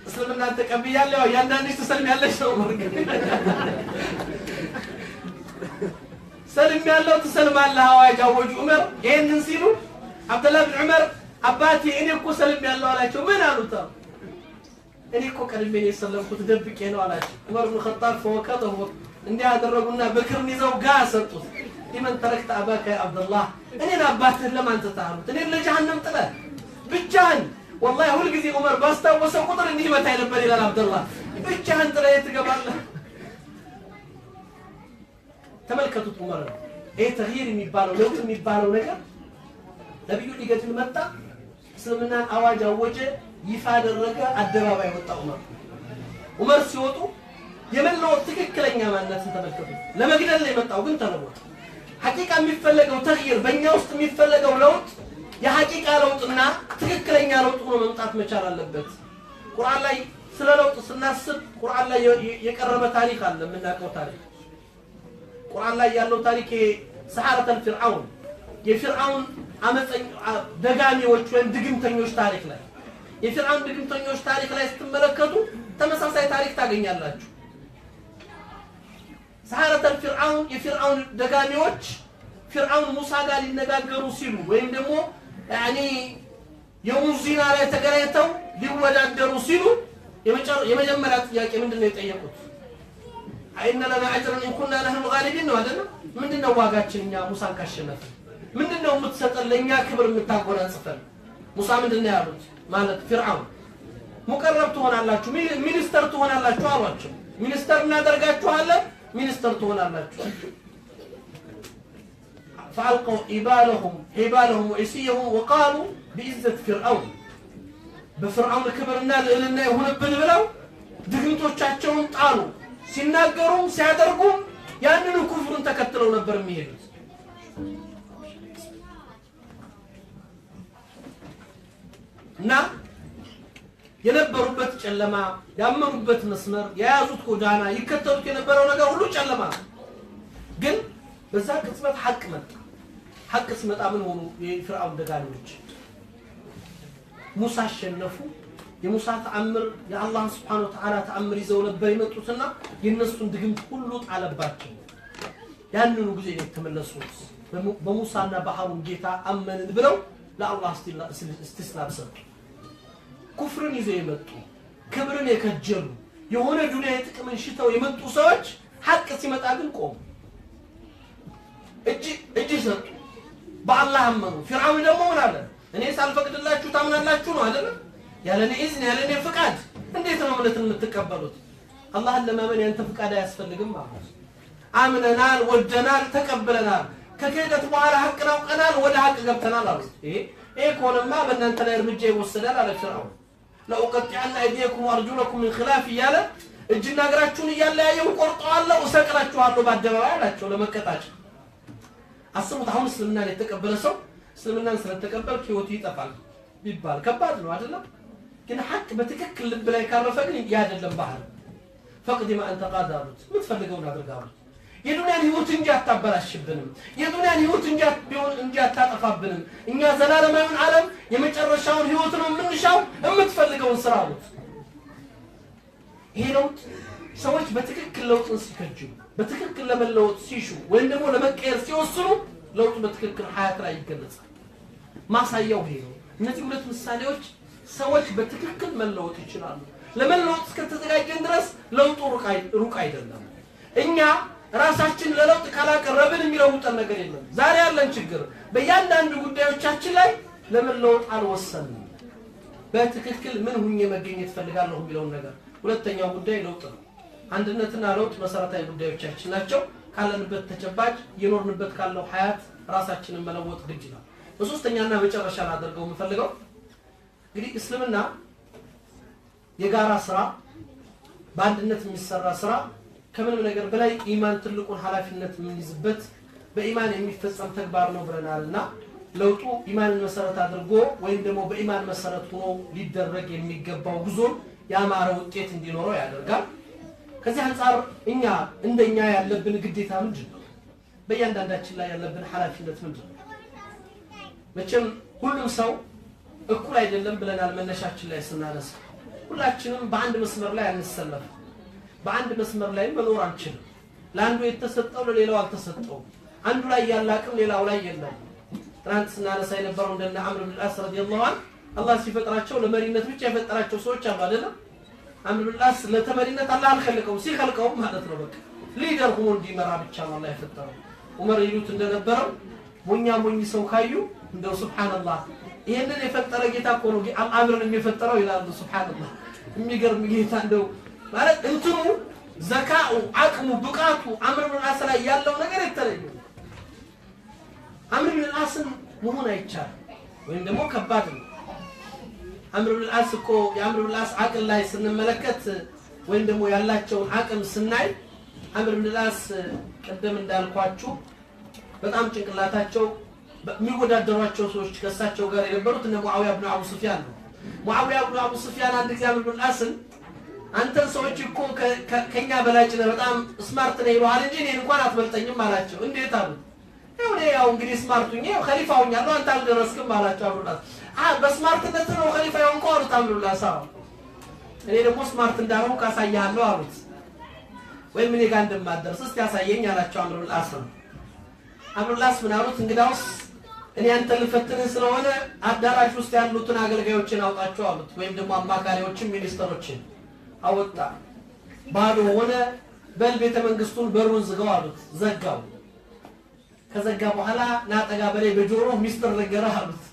እስልምናን ተቀብያለሁ፣ ያው እያንዳንድሽ ትሰልሚያለሽ ነው። ዑመር ግን ሰልም ያለው ትሰልማለህ አዋጅ አወጁ ዑመር። ይሄንን ሲሉ አብደላህ ብን ዑመር አባቴ እኔ እኮ ሰልም ያለው አላቸው። ምን አሉት? እኔ እኮ ቀድሜ ነው የሰለምኩት ደብቄ ነው አላቸው። ዑመር ብን ኸጣብ ፈወከተሁ እንዲህ አደረጉና በክርን ይዘው ጋ ሰጡት። لمن تركت أباك يا አብደላህ፣ እኔን አባትህን ለማን ትተህ? እኔን ለጀሃነም ጥለህ ብቻህን። ወላሂ ሁልጊዜ ዑመር ባስታወሰው ቁጥር እንዲህ ይመታኝ ነበር ይላል አብደላህ። ብቻህን ጥለህ የት ትገባለህ? ተመልከቱት ዑመር ነው። ይሄ ተግይር የሚባለው ለውጥ የሚባለው ነገር ነብዩ ሊገድል መጣ። እስልምናን አዋጅ አወጀ፣ ይፋ አደረገ፣ አደባባይ ወጣ ዑመር። ዑመር ሲወጡ የመለወጥ ትክክለኛ ማንነትን ተመልከቱ። ለመግደል ነው የመጣው ግን ተለወጠ። ሐቂቃ የሚፈለገው ተግይር በእኛ ውስጥ የሚፈለገው ለውጥ የሐቂቃ ለውጥና ትክክለኛ ለውጥ ሆኖ መምጣት መቻል አለበት። ቁርአን ላይ ስለ ለውጥ ስናስብ ቁርአን ላይ የቀረበ ታሪክ አለ፣ የምናውቀው ታሪክ። ቁርአን ላይ ያለው ታሪክ ሰሐረተል ፊርዓውን የፊርዓውን ደጋሚዎች ወይም ድግምተኞች ታሪክ ላይ የፊርዓውን ድግምተኞች ታሪክ ላይ ስትመለከቱ ተመሳሳይ ታሪክ ታገኛላችሁ። ሰሐረተል ፊርዓውን የፊርዓውን ደጋሚዎች ፊርዓውን ሙሳ ጋር ሊነጋገሩ ሲሉ ወይም ደግሞ ያኒ የሙዚና ላይ ተገናኝተው ሊወዳደሩ ሲሉ የመጀመሪያ ጥያቄ ምንድነው የጠየቁት? አይነ ለና አጅረን ኢን ኩና ነህኑ الغالبين ነው አይደል? ምንድነው ዋጋችን እኛ ሙሳን ካሸነፍን? ምንድነው የምትሰጠን ለኛ ክብር የምታጎናጽፈን? ሙሳ ምንድነው ያሉት? ማለት ፊርዓውን ሙቀረብ ትሆናላችሁ፣ ሚኒስተር ትሆናላችሁ አሏቸው። ሚኒስተር እናደርጋችኋለን፣ ሚኒስተር ትሆናላችሁ። فألقوا حبالهم وعصيهم وقالوا بعزة فرعون በፍርዓውን ክብርና ልዕልና ይሁንብን ብለው ድግምቶቻቸውን ጣሉ። ሲናገሩም ሲያደርጉም ያንኑ ኩፍሩን ተከትለው ነበር የሚሄዱት። እና የነበሩበት ጨለማ፣ ያመኑበት መስመር፣ የያዙት ጎዳና፣ ይከተሉት የነበረው ነገር ሁሉ ጨለማ ነው። ግን በዛ ቅጽበት ሐቅ መጣ። ሐቅ ሲመጣ ምን ሆኑ? የፊርዓውን ደጋሚዎች ሙሳ አሸነፉ። የሙሳ ተአምር የአላህን ስብሓነሁ ወተዓላ ተአምር ይዘው ነበር የመጡትና የእነሱን ድግምት ሁሉ ጣለባቸው። ያንኑ ጊዜ ነው የተመለሱት። በሙሳና በሃሩን ጌታ አመንን ብለው ለአላህ እስቲስላም ሰጡ። ኩፍርን ይዘው የመጡ፣ ክብርን የከጀሉ፣ የሆነ ዱንያ የጥቅምን ሽተው የመጡ ሰዎች ሐቅ ሲመጣ ግን ቆሙ፣ እጅ እጅ ሰጡ፣ በአላህ አመኑ። ፊርዓውን ደግሞ ምን አለ? እኔ ሳልፈቅድላችሁ ታምናላችሁ ነው አይደለም? ያለ እኔ ኢዝን፣ ያለ እኔ ፍቃድ እንዴት ነው እምነትን የምትቀበሉት? አላህን ለማመን ያንተ ፍቃድ አያስፈልግም አሉት። አምነናል፣ ወደናል፣ ተቀብለናል። ከክህደት በኋላ ሐቅን አውቀናል፣ ወደ ሐቅ ገብተናል አሉት። ይሄ ከሆነማ በእናንተ ላይ እርምጃ ይወሰዳል አለ ፊርዓውን። لأقطعن أيديكم وأرجلكم من خلاف እያለ እጅና እግራችሁን እያለያየሁ ቆርጠዋለሁ፣ እሰቅላችኋለሁ በአደባባይ አላቸው ለመቀጣጫ። አስቡት፣ አሁን እስልምናን የተቀበለ ሰው እስልምናን ስለተቀበልክ ህይወቱ ይጠፋል ቢባል ከባድ ነው አይደለም? ግን ሐቅ በትክክል ልብ ላይ ካረፈ ግን ያ አይደለም ባህል። فاقض ما أنت قاض አሉት፣ የምትፈልገውን አድርግ አሉት። የዱንያን ህይወት እንጂ አታበላሽብንም፣ የዱንያን ህይወት እንጂ ቢሆን እንጂ አታጠፋብንም። እኛ ዘላለማዊውን ዓለም የመጨረሻውን ህይወት ነው የምንሻው፣ የምትፈልገውን ስራ አሉት። ይሄ ለውጥ ሰዎች በትክክል ለውጥን ሲከጅሉ፣ በትክክል ለመለወጥ ሲሹ ወይም ደግሞ ለመቀየር ሲወስኑ ለውጡ በትክክል ሀያት ላይ ይገለጻል። ማሳያው ይሄ ነው። እነዚህ ሁለት ምሳሌዎች ሰዎች በትክክል መለወጥ ይችላሉ። ለመለወጥ እስከተዘጋጀን ድረስ ለውጡ ሩቅ አይደለም። እኛ ራሳችን ለለውጥ ካላቀረብን የሚለውጠን ነገር የለም። ዛሬ ያለን ችግር በእያንዳንዱ ጉዳዮቻችን ላይ ለመለወጥ አልወሰንም። በትክክል ምን ሁኜ መገኘት ፈልጋለሁ የሚለውን ነገር። ሁለተኛው ጉዳይ ለውጥ ነው። አንድነትና ለውጥ መሰረታዊ ጉዳዮቻችን ናቸው። ካለንበት ተጨባጭ እየኖርንበት ካለው ሀያት ራሳችንን መለወጥ ግድ ይላል። በሶስተኛና መጨረሻ ላደርገው የምፈልገው እንግዲህ እስልምና የጋራ ስራ፣ በአንድነት የሚሰራ ስራ፣ ከምንም ነገር በላይ ኢማን ትልቁን ኃላፊነት የምንይዝበት በኢማን የሚፈጸም ተግባር ነው ብለናልና ለውጡ ኢማንን መሰረት አድርጎ ወይም ደግሞ በኢማን መሰረት ሆኖ ሊደረግ የሚገባው ጉዞን ያማረ ውጤት እንዲኖረው ያደርጋል። ከዚህ አንጻር እኛ እንደኛ ያለብን ግዴታ ምንድን ነው? በእያንዳንዳችን ላይ ያለብን ኃላፊነት ምንድን ነው? መቼም ሁሉም ሰው እኩል አይደለም ብለናል መነሻችን ላይ ስናነሳ። ሁላችንም በአንድ መስመር ላይ አንሰለፍም። በአንድ መስመር ላይ መኖር አንችልም። ለአንዱ የተሰጠው ለሌላው አልተሰጠውም። አንዱ ላይ ያለ አቅም ሌላው ላይ የለም። ትናንት ስናነሳ የነበረው እንደነ አምር ብን አስ رضي الله عنه አላህ ሲፈጥራቸው ለመሪነት ብቻ የፈጠራቸው ሰዎች አሉ አይደለም? አምር ብን አስ ለተመሪነት አላህ አልከለቀውም፣ ሲከልቀውም ማለት ነው በቃ leader ሆኖ እንዲመራ ብቻ ነው አላህ የፈጠረው። ዑመር ይሉት እንደነበረው ሞኛ ሞኝ ሰው ካዩ እንደው سبحان الله ይሄንን የፈጠረ ጌታ እኮ ነው አምርን የፈጠረው ይላሉ። سبحان الله የሚገርም ጌታ እንደው ማለት እንትኑ ዘካኡ፣ አቅሙ፣ ብቃቱ አምር ብን አስ ላይ ያለው ነገር የተለየ ነው። አምር ብን አስን መሆን አይቻልም ወይም ደግሞ ከባድ ነው። አምር ብን አስ እኮ የአምር ብን አስ አቅል ላይ ስንመለከት ወይም ደግሞ ያላቸውን አቅም ስናይ አምር ብን አስ ቅድም እንዳልኳችሁ በጣም ጭንቅላታቸው የሚወዳደሯቸው ሰዎች ከእሳቸው ጋር የነበሩት እነ ሙዓዊያ ብኑ አቡ ሱፊያን ነው። ሙዓዊያ ብኑ አቡ ሱፊያን አንድ ጊዜ አምር ብን አስን አንተን ሰዎች እኮ ከኛ በላጭ ነህ፣ በጣም smart ነህ ይሉሃል እንጂ እኔን እንኳን አትበልጠኝም አላቸው። እንዴት አሉት። ያው እኔ ያው እንግዲህ smart ሁኜ ያው ኸሊፋ ሆኛለሁ፣ አንተ አልደረስክም አላቸው አምር ብን አስ። በ smart ነት ነው ኸሊፋ የሆንከው አሉት አምር ብን አስ። አዎ እኔ ደግሞ smart እንዳልሆንኩ አሳይሃለሁ አሉት። ወይም እኔ ጋር እንደማትደርስ እስቲ አሳየኝ አላቸው አምር ብን አስ። አምር ብን አስ ምን አሉት? እንግዳውስ እኔ አንተን ልፈትንህ ስለሆነ አዳራሽ ውስጥ ያሉትን አገልጋዮችን አውጣቸው አሉት። ወይም ደግሞ አማካሪዎችን፣ ሚኒስተሮችን አወጣ። ባዶ ሆነ። በል ቤተ መንግስቱን በሩን ዝጋው አሉት። ዘጋው። ከዘጋ በኋላ ና ጠጋ በላይ በጆሮ ሚስጥር ልንገርህ አሉት።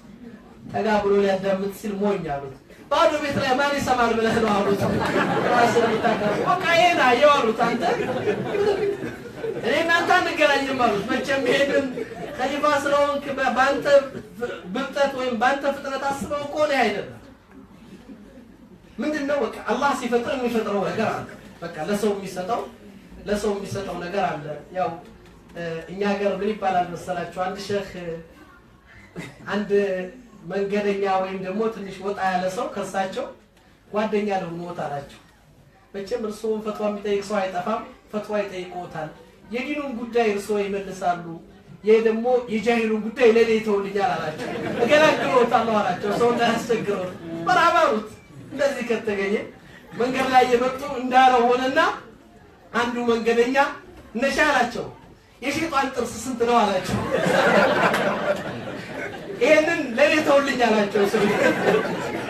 ጠጋ ብሎ ሊያዳምጥ ሲል ሞኝ አሉት። ባዶ ቤት ላይ ማን ይሰማል ብለህ ነው አሉት። ራስን የምታቀርበው በቃ ይሄን አየው አሉት። አንተ እኔ እናንተ አንገናኝም አሉት። መቼም ይሄንን ከሊፋ ስለሆንክ በአንተ ብልጠት ወይም በአንተ ፍጥነት አስበው ከሆነ አይደለም። ምንድነው በቃ አላህ ሲፈጥር የሚፈጥረው ነገር አለ። በቃ ለሰው የሚሰጠው ነገር አለ። ያው እኛ ሀገር ምን ይባላል መሰላችሁ? አንድ ሼህ አንድ መንገደኛ ወይም ደግሞ ትንሽ ወጣ ያለ ሰው ከሳቸው ጓደኛ ልሁንዎት አላቸው። መቼም እርስዎን ፈትዋ የሚጠይቅ ሰው አይጠፋም። ፈትዋ ይጠይቅዎታል። የዲኑን ጉዳይ እርስዎ ይመልሳሉ፣ ይሄ ደግሞ የጃሂሉን ጉዳይ ለኔ ይተውልኛል አላቸው። እገላግልዎታለሁ አላቸው። ሰው እንዳያስቸግረው መርሐባ አሉት። እንደዚህ ከተገኘ መንገድ ላይ የመጡ እንዳለው ሆነና አንዱ መንገደኛ እነሻ አላቸው። የሸይጣን ጥርስ ስንት ነው አላቸው። ይሄንን ለኔ ተውልኝ አላቸው። ሰው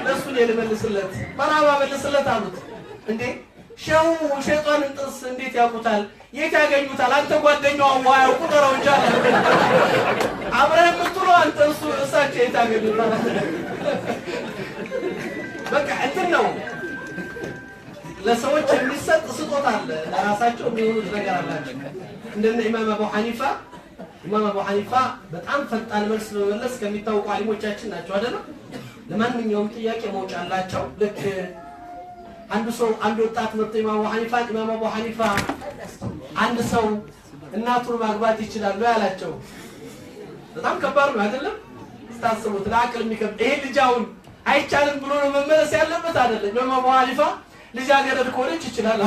ለሱ ነው ልመልስለት። መርሐባ መልስለት አሉት። እንዴ ሸው ሸይጣንን ጥርስ እንዴት ያውቁታል? የት ያገኙታል? አንተ ጓደኛው አዋያው ቁጠረው እንጂ አለ። አብረህ የምትውለው አንተ፣ እሱ እሳቸው የት ያገኙታል? በቃ እንትን ነው፣ ለሰዎች የሚሰጥ ስጦታ አለ፣ ለራሳቸው የሚሆኑት ነገር አላቸው። እንደነ ኢማም አቡ ሐኒፋ። ኢማም አቡ ሐኒፋ በጣም ፈጣን መልስ በመመለስ ከሚታወቁ አሊሞቻችን ናቸው አይደለም? ለማንኛውም ጥያቄ መውጫ አላቸው። ልክ አንዱ ሰው፣ አንድ ወጣት መጥቶ ኢማም አቡ ሐኒፋ፣ ኢማም አቡ ሐኒፋ፣ አንድ ሰው እናቱን ማግባት ይችላል ወይ አላቸው። በጣም ከባድ ነው አይደለም? ስታስቡት ለአቅል የሚከብድ። ይሄ ልጅ አሁን አይቻልም ብሎ ነው መመለስ ያለበት አይደለም። ኢማም አቡ ሐኒፋ ልጃገረድ ከሆነች ይችላል።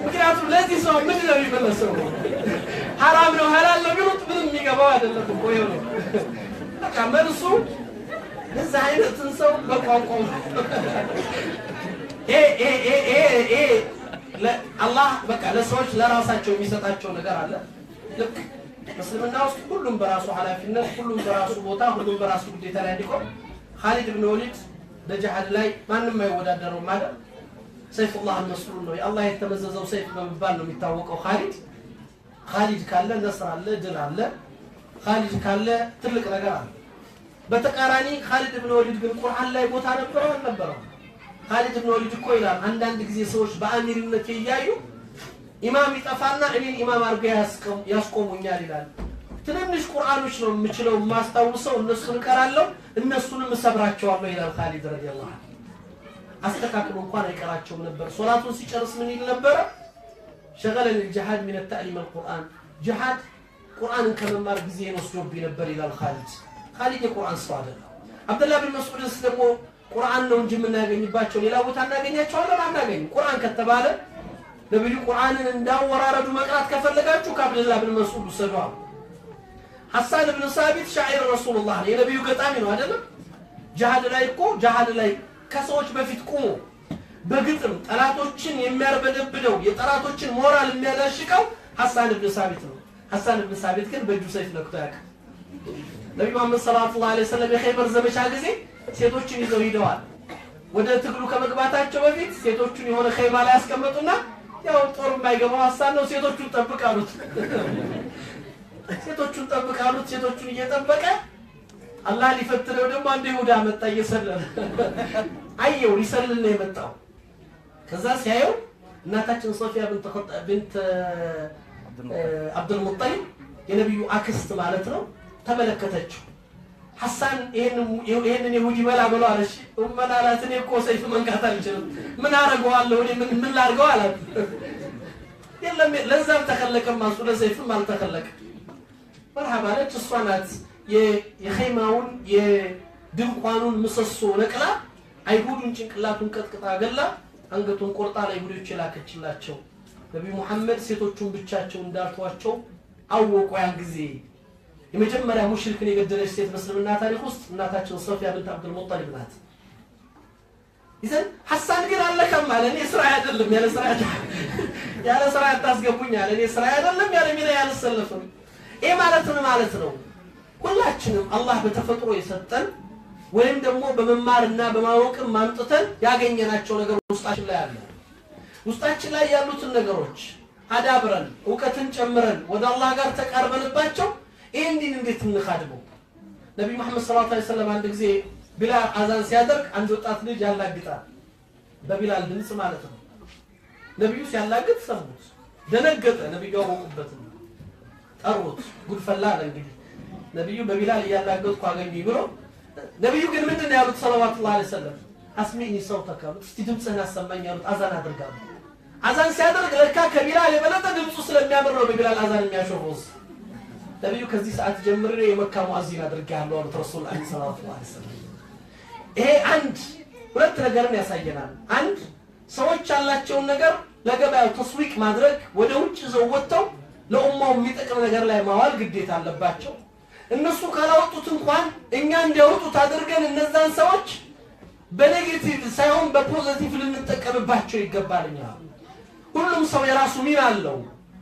ምክንያቱም ለዚህ ሰው ምንድን ነው የሚመለሰው? ሐራም ነው ሐላል ነው ቢሉት ምንም የሚገባው አይደለም እኮ። ይኸው ነው በቃ መልሱ። ለዛ አይነትን ሰው በቋንቋው ይሄ አላህ በቃ ለሰዎች ለራሳቸው የሚሰጣቸው ነገር አለ። ልክ እስልምና ውስጥ ሁሉም በራሱ ኃላፊነት፣ ሁሉም በራሱ ቦታ፣ ሁሉም በራሱ ግዴታ ላይ እንዲቆም። ካሊድ ብን ወሊድ በጅሃድ ላይ ማንም አይወዳደረውም ማለት سيف الله المسلول ነው። የአላህ የተመዘዘው ሰይፍ በመባል ነው የሚታወቀው ካሊድ። ካሊድ ካለ ነስር አለ፣ ድል አለ። ካሊድ ካለ ትልቅ ነገር አለ። በተቃራኒ ካሊድ ብን ወሊድ ግን ቁርአን ላይ ቦታ ነበረው አልነበረው? ካሊድ ብን ወሊድ እኮ ይላል፣ አንዳንድ ጊዜ ሰዎች በአሚርነት እያዩ ኢማም ይጠፋና እኔን ኢማም አድርገው ያስቆሙኛል ይላል። ትንንሽ ቁርአኖች ነው የምችለው የማስታውሰው፣ እነሱን እቀራለሁ፣ እነሱንም እሰብራቸዋለሁ ይላል ካሊድ رضي الله عنه። አስተካክሎ እንኳን አይቀራቸውም ነበር። ሶላቱን ሲጨርስ ምን ይል ነበረ? شغلني الجهاد من تعليم القرآن፣ ጅሃድ ቁርአንን ከመማር ጊዜን ወስዶብኝ ነበር ይላል ካሊድ። ካሊድ የቁርአን ሰው አይደለም። አብደላህ ብን መስዑድስ ደግሞ ቁርአን ነው እንጂ የምናገኝባቸው ሌላ ቦታ እናገኛቸዋለን? አናገኝም። ቁርአን ከተባለ ነብዩ ቁርአንን እንዳወራረዱ መቅራት ከፈለጋችሁ ከአብደላህ ብን መስዑድ ውሰዱ አሉ። ሐሳን ብን ሳቢት شاعر رسول الله ነው፣ የነብዩ ገጣሚ ነው አይደለም? ጅሃድ ላይ እኮ፣ ጅሃድ ላይ ከሰዎች በፊት ቁሞ በግጥም ጠላቶችን የሚያርበደብደው፣ የጠላቶችን ሞራል የሚያላሽቀው ሐሳን ብን ሳቢት ነው። ሐሳን ብን ሳቢት ግን በእጁ ሰይፍ ነክቶ ያውቃል? ነቢዩ መሐመድ صلى الله عليه وسلم የኸይበር ዘመቻ ጊዜ ሴቶችን ይዘው ሂደዋል። ወደ ትግሉ ከመግባታቸው በፊት ሴቶቹን የሆነ ኸይማ ላይ ያስቀመጡና ያው ጦር የማይገባው ሐሳን ነው፣ ሴቶቹን ጠብቅ አሉት። ሴቶቹን ጠብቅ አሉት። ሴቶቹን እየጠበቀ አላህ ሊፈትነው ደግሞ አንድ ይሁዳ መጣ እየሰለለ። አየው፣ ሊሰልል ነው የመጣው። ከዛ ሲያየው እናታችን ሶፊያ ብንት አብዱል ሙጠሊብ፣ የነቢዩ አክስት ማለት ነው፣ ተመለከተችው። ሐሳን ይሄንን ይሁዲ በላ በለው አለች። ኡመን አላት፣ እኔ እኮ ሰይፍ መንካት አልችልም፣ ምን አደርገዋለሁ? እኔ ምን ላድርገው አላት። የለም ለዛም ተከለቀም እሱ ለሰይፍም አልተከለቀም። መርሐባ አለች። እሷ ናት የኸይማውን የድንኳኑን ምሰሶ ነቅላ አይሁዱን ጭንቅላቱን ቀጥቅጣ ገላ አንገቱን ቆርጣ ለአይሁዶች የላከችላቸው። ነቢዩ ሙሐመድ ሴቶቹን ብቻቸው እንዳልተዋቸው አወቁ። ያን ጊዜ የመጀመሪያ ሙሽሪክን የገደለች ሴት በእስልምና ታሪክ ውስጥ እናታችን ሶፊያ ብንት አብዱል ሙጠሊብ ናት። ይዘን ሐሳን ግን አለከም አለ። እኔ ስራ አይደለም፣ ያለ ስራ አታስገቡኝ አለ። እኔ ስራ አይደለም ያለ ሚና ያልሰለፍም። ይሄ ማለት ምን ማለት ነው? ሁላችንም አላህ በተፈጥሮ የሰጠን ወይም ደግሞ በመማርና በማወቅም አምጥተን ያገኘናቸው ነገር ውስጣችን ላይ አለ። ውስጣችን ላይ ያሉትን ነገሮች አዳብረን፣ እውቀትን ጨምረን፣ ወደ አላህ ጋር ተቃርበንባቸው ይህን ዲን እንዴት እንካድመው? ነቢዩ መሐመድ صلى الله عليه وسلم አንድ ጊዜ ቢላል አዛን ሲያደርግ አንድ ወጣት ልጅ ያላግጣል። በቢላል ድምፅ ማለት ነው። ነቢዩ ሲያላግጥ ሰሙት፣ ደነገጠ። ነቢዩ አወቁበት፣ ጠሩት። ጉድፈላ አለ እንግዲህ ነቢዩ በቢላል እያላገጥኩ አገኙኝ ብሎ። ነቢዩ ግን ምንድን ነው ያሉት? صلوات الله عليه وسلم أسمعني صوتك አሉት። እስቲ ድምፅህን አሰማኝ ያሉት። አዛን አድርጋሉ። አዛን ሲያደርግ ለካ ከቢላል የበለጠ ድምፁ ስለሚያምር ነው በቢላል አዛን የሚያሾፈው። ነቢዩ ከዚህ ሰዓት ጀምሬ የመካ ሙአዚን አድርጌሃለሁ አሉት ረሱል ዐለይሂ ሰላቱ ወሰላም። ይሄ አንድ ሁለት ነገርን ያሳየናል። አንድ ሰዎች ያላቸውን ነገር ለገበያው ተስዊቅ ማድረግ ወደ ውጭ ይዘው ወጥተው ለኡማው የሚጠቅም ነገር ላይ ማዋል ግዴታ አለባቸው። እነሱ ካላወጡት እንኳን እኛ እንዲያወጡት አድርገን እነዛን ሰዎች በ negative ሳይሆን በ positive ልንጠቀምባቸው ይገባል። እኛ ሁሉም ሰው የራሱ ሚና አለው።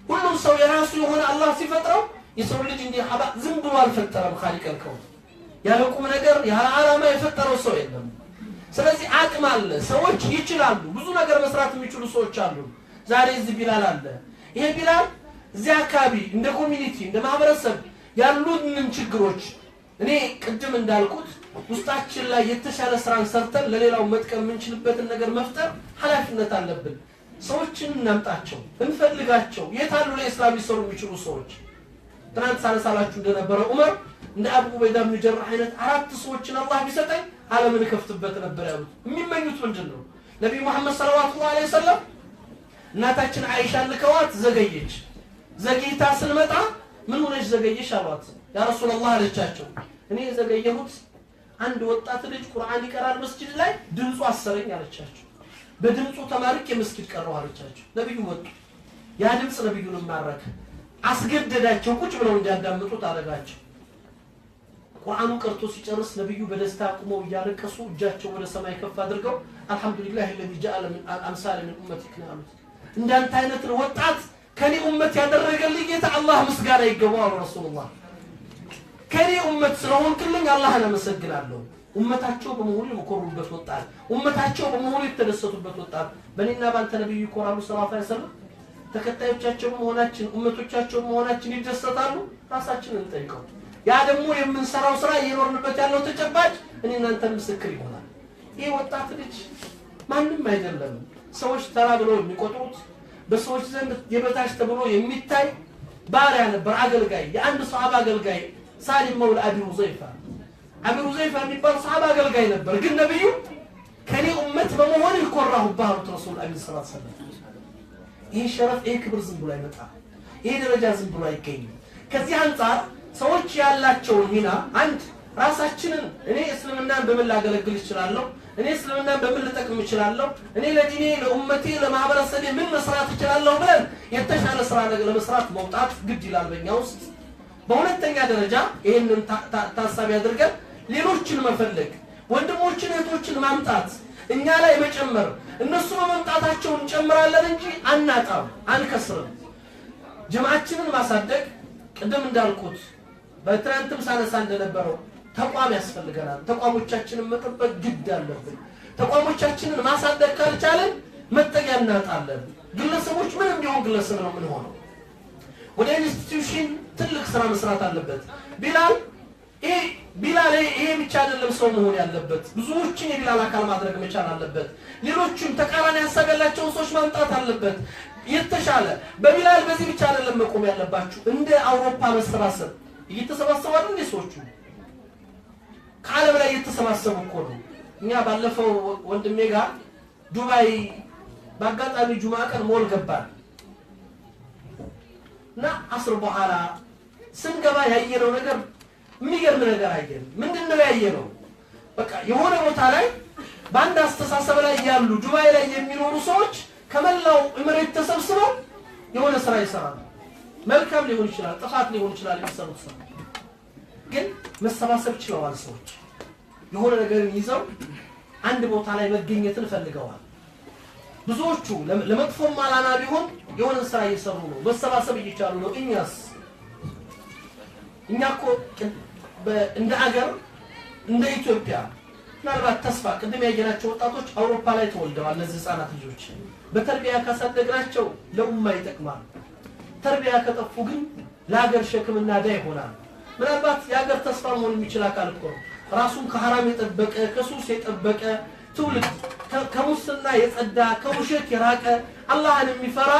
ሁሉም ሰው የራሱ የሆነ አላህ ሲፈጥረው የሰው ልጅ እንዲህ ዝም ብሎ አልፈጠረም። خالق الكون ያለ ቁም ነገር ያለ ዓላማ የፈጠረው ሰው የለም። ስለዚህ አቅም አለ፣ ሰዎች ይችላሉ። ብዙ ነገር መስራት የሚችሉ ሰዎች አሉ። ዛሬ እዚህ ቢላል አለ። ይሄ ቢላል እዚህ አካባቢ እንደ community እንደ ማህበረሰብ ያሉንን ችግሮች እኔ ቅድም እንዳልኩት ውስጣችን ላይ የተሻለ ስራን ሰርተን ለሌላው መጥቀም የምንችልበትን ነገር መፍጠር ኃላፊነት አለብን። ሰዎችን እናምጣቸው፣ እንፈልጋቸው። የት አሉ ለኢስላም ሊሰሩ የሚችሉ ሰዎች? ትናንት ሳነሳላችሁ እንደነበረ ዑመር እንደ አቡ ኡበይዳ ብን ጀራህ አይነት አራት ሰዎችን አላህ ቢሰጠኝ ዓለምን እከፍትበት ነበር ያሉት። የሚመኙት ምንድን ነው? ነቢዩ መሐመድ ሰለላሁ ዐለይሂ ወሰለም እናታችን አይሻን ልከዋት ዘገየች። ዘግይታ ስንመጣ ምን ሆነሽ ዘገየሽ አሏት። ያ ረሱላላህ አለቻቸው፣ እኔ የዘገየሁት አንድ ወጣት ልጅ ቁርአን ይቀራል መስጂድ ላይ ድምፁ አሰረኝ አለቻቸው። በድምፁ ተማርኬ መስጊድ ቀረሁ አለቻቸው። ነቢዩ መጡ። ያ ድምፅ ነቢዩን ማረከ፣ አስገደዳቸው። ቁጭ ብለው እንዲያዳምጡት አደረጋቸው። ቁርአኑን ቀርቶ ሲጨርስ ነቢዩ በደስታ ቁመው እያለቀሱ እጃቸው ወደ ሰማይ ከፍ አድርገው الحمد لله الذي جعل من أمثال من أمتك ነው ያሉት። እንዳንተ አይነትን ወጣት ከኔ ኡመት ያደረገልኝ ጌታ አላህ ምስጋና ይገባው አሉ ረሱሉላህ። ከኔ ኡመት ስለሆንክልኝ አላህን አመሰግናለሁ። ኡመታቸው በመሆኑ የኮሩበት ወጣት፣ ኡመታቸው በመሆኑ የተደሰቱበት ወጣት። በእኔና በአንተ ነቢዩ ይኮራሉ ሰለላሁ ዐለይሂ ወሰለም። ተከታዮቻቸው በመሆናችን ኡመቶቻቸው በመሆናችን ይደሰታሉ። ራሳችንን እንጠይቀው። ያ ደግሞ የምንሰራው ስራ እየኖርንበት ያለው ተጨባጭ እኔ እናንተን ምስክር ይሆናል። ይህ ወጣት ልጅ ማንም አይደለም። ሰዎች ተራ ብለው የሚቆጥሩት በሰዎች ዘንድ የበታች ተብሎ የሚታይ ባሪያ ነበር፣ አገልጋይ፣ የአንድ ሰሃባ አገልጋይ ሳሊም መውላ አቢ ሁዘይፋ። አቢ ሁዘይፋ የሚባል ሰሃባ አገልጋይ ነበር። ግን ነብዩ ከኔ ኡመት በመሆን ይኮራሁብህ አሉት ረሱል ዐለይሂ ሰላቱ ወሰላም። ይህ شرف፣ ይህ ክብር ዝም ብሎ አይመጣም። ይህ ደረጃ ዝም ብሎ አይገኝም። ከዚህ አንጻር ሰዎች ያላቸውን ሚና አንድ ራሳችንን እኔ እስልምናን በምን ላገለግል እችላለሁ? እኔ እስልምናን በምን ልጠቅም እችላለሁ? እኔ ለዲኔ፣ ለኡመቴ፣ ለማህበረሰቤ ምን መስራት እችላለሁ ብለን የተሻለ ስራ ለመስራት መውጣት ግድ ይላል በእኛ ውስጥ። በሁለተኛ ደረጃ ይህንን ታሳቢ አድርገን ሌሎችን መፈለግ፣ ወንድሞችን እህቶችን ማምጣት፣ እኛ ላይ መጨመር። እነሱ በመምጣታቸው እንጨምራለን እንጂ አናጣም፣ አንከስርም። ጀማዓችንን ማሳደግ ቅድም እንዳልኩት በትናንትም ሳነሳ እንደነበረው ተቋም ያስፈልገናል። ተቋሞቻችንን መጠበቅ ግድ አለብን። ተቋሞቻችንን ማሳደግ ካልቻለን መጠጊያ እናጣለን። ግለሰቦች ምንም ቢሆን ግለሰብ ነው የምንሆነው። ወደ institution ትልቅ ስራ መስራት አለበት። ቢላል ይሄ ቢላል ይሄ ብቻ አይደለም ሰው መሆን ያለበት። ብዙዎችን የቢላል አካል ማድረግ መቻል አለበት። ሌሎችም ተቃራኒ ሀሳብ ያላቸውን ሰዎች ማምጣት አለበት። የተሻለ በቢላል በዚህ ብቻ አይደለም መቆም ያለባችሁ። እንደ አውሮፓ መሰባሰብ እየተሰባሰቡ አይደል እንዴ ሰዎቹ? ከዓለም ላይ እየተሰባሰቡ እኮ ነው። እኛ ባለፈው ወንድሜ ጋር ዱባይ በአጋጣሚ ጁማ ቀን ሞል ገባን እና አስር በኋላ ስንገባ ያየነው ነገር የሚገርም ነገር አየን። ምንድን ነው ያየነው? በቃ የሆነ ቦታ ላይ በአንድ አስተሳሰብ ላይ ያሉ ዱባይ ላይ የሚኖሩ ሰዎች ከመላው ኤምሬት ተሰብስበው የሆነ ስራ ይሰራሉ። መልካም ሊሆን ይችላል፣ ጥፋት ሊሆን ይችላል የሚሰሩት ስራ፣ ግን መሰባሰብ ችለዋል። ሰዎች የሆነ ነገርን ይዘው አንድ ቦታ ላይ መገኘትን ፈልገዋል። ብዙዎቹ ለመጥፎም ዓላማ ቢሆን የሆነ ስራ እየሰሩ ነው፣ መሰባሰብ እየቻሉ ነው። እኛስ እኛ እኮ እንደ አገር እንደ ኢትዮጵያ ምናልባት ተስፋ ቅድም ያየናቸው ወጣቶች አውሮፓ ላይ ተወልደዋል። እነዚህ ህፃናት ልጆች በተርቢያ ካሳደግናቸው ለኡማ ይጠቅማል። ተርቢያ ከጠፉ ግን ለሀገር ሸክምና ዕዳ ይሆናል። ምናልባት የሀገር ተስፋ መሆን የሚችል አካል እኮ ነው። ራሱን ከሐራም የጠበቀ ከሱስ የጠበቀ ትውልድ፣ ከሙስና የጸዳ፣ ከውሸት የራቀ፣ አላህን የሚፈራ፣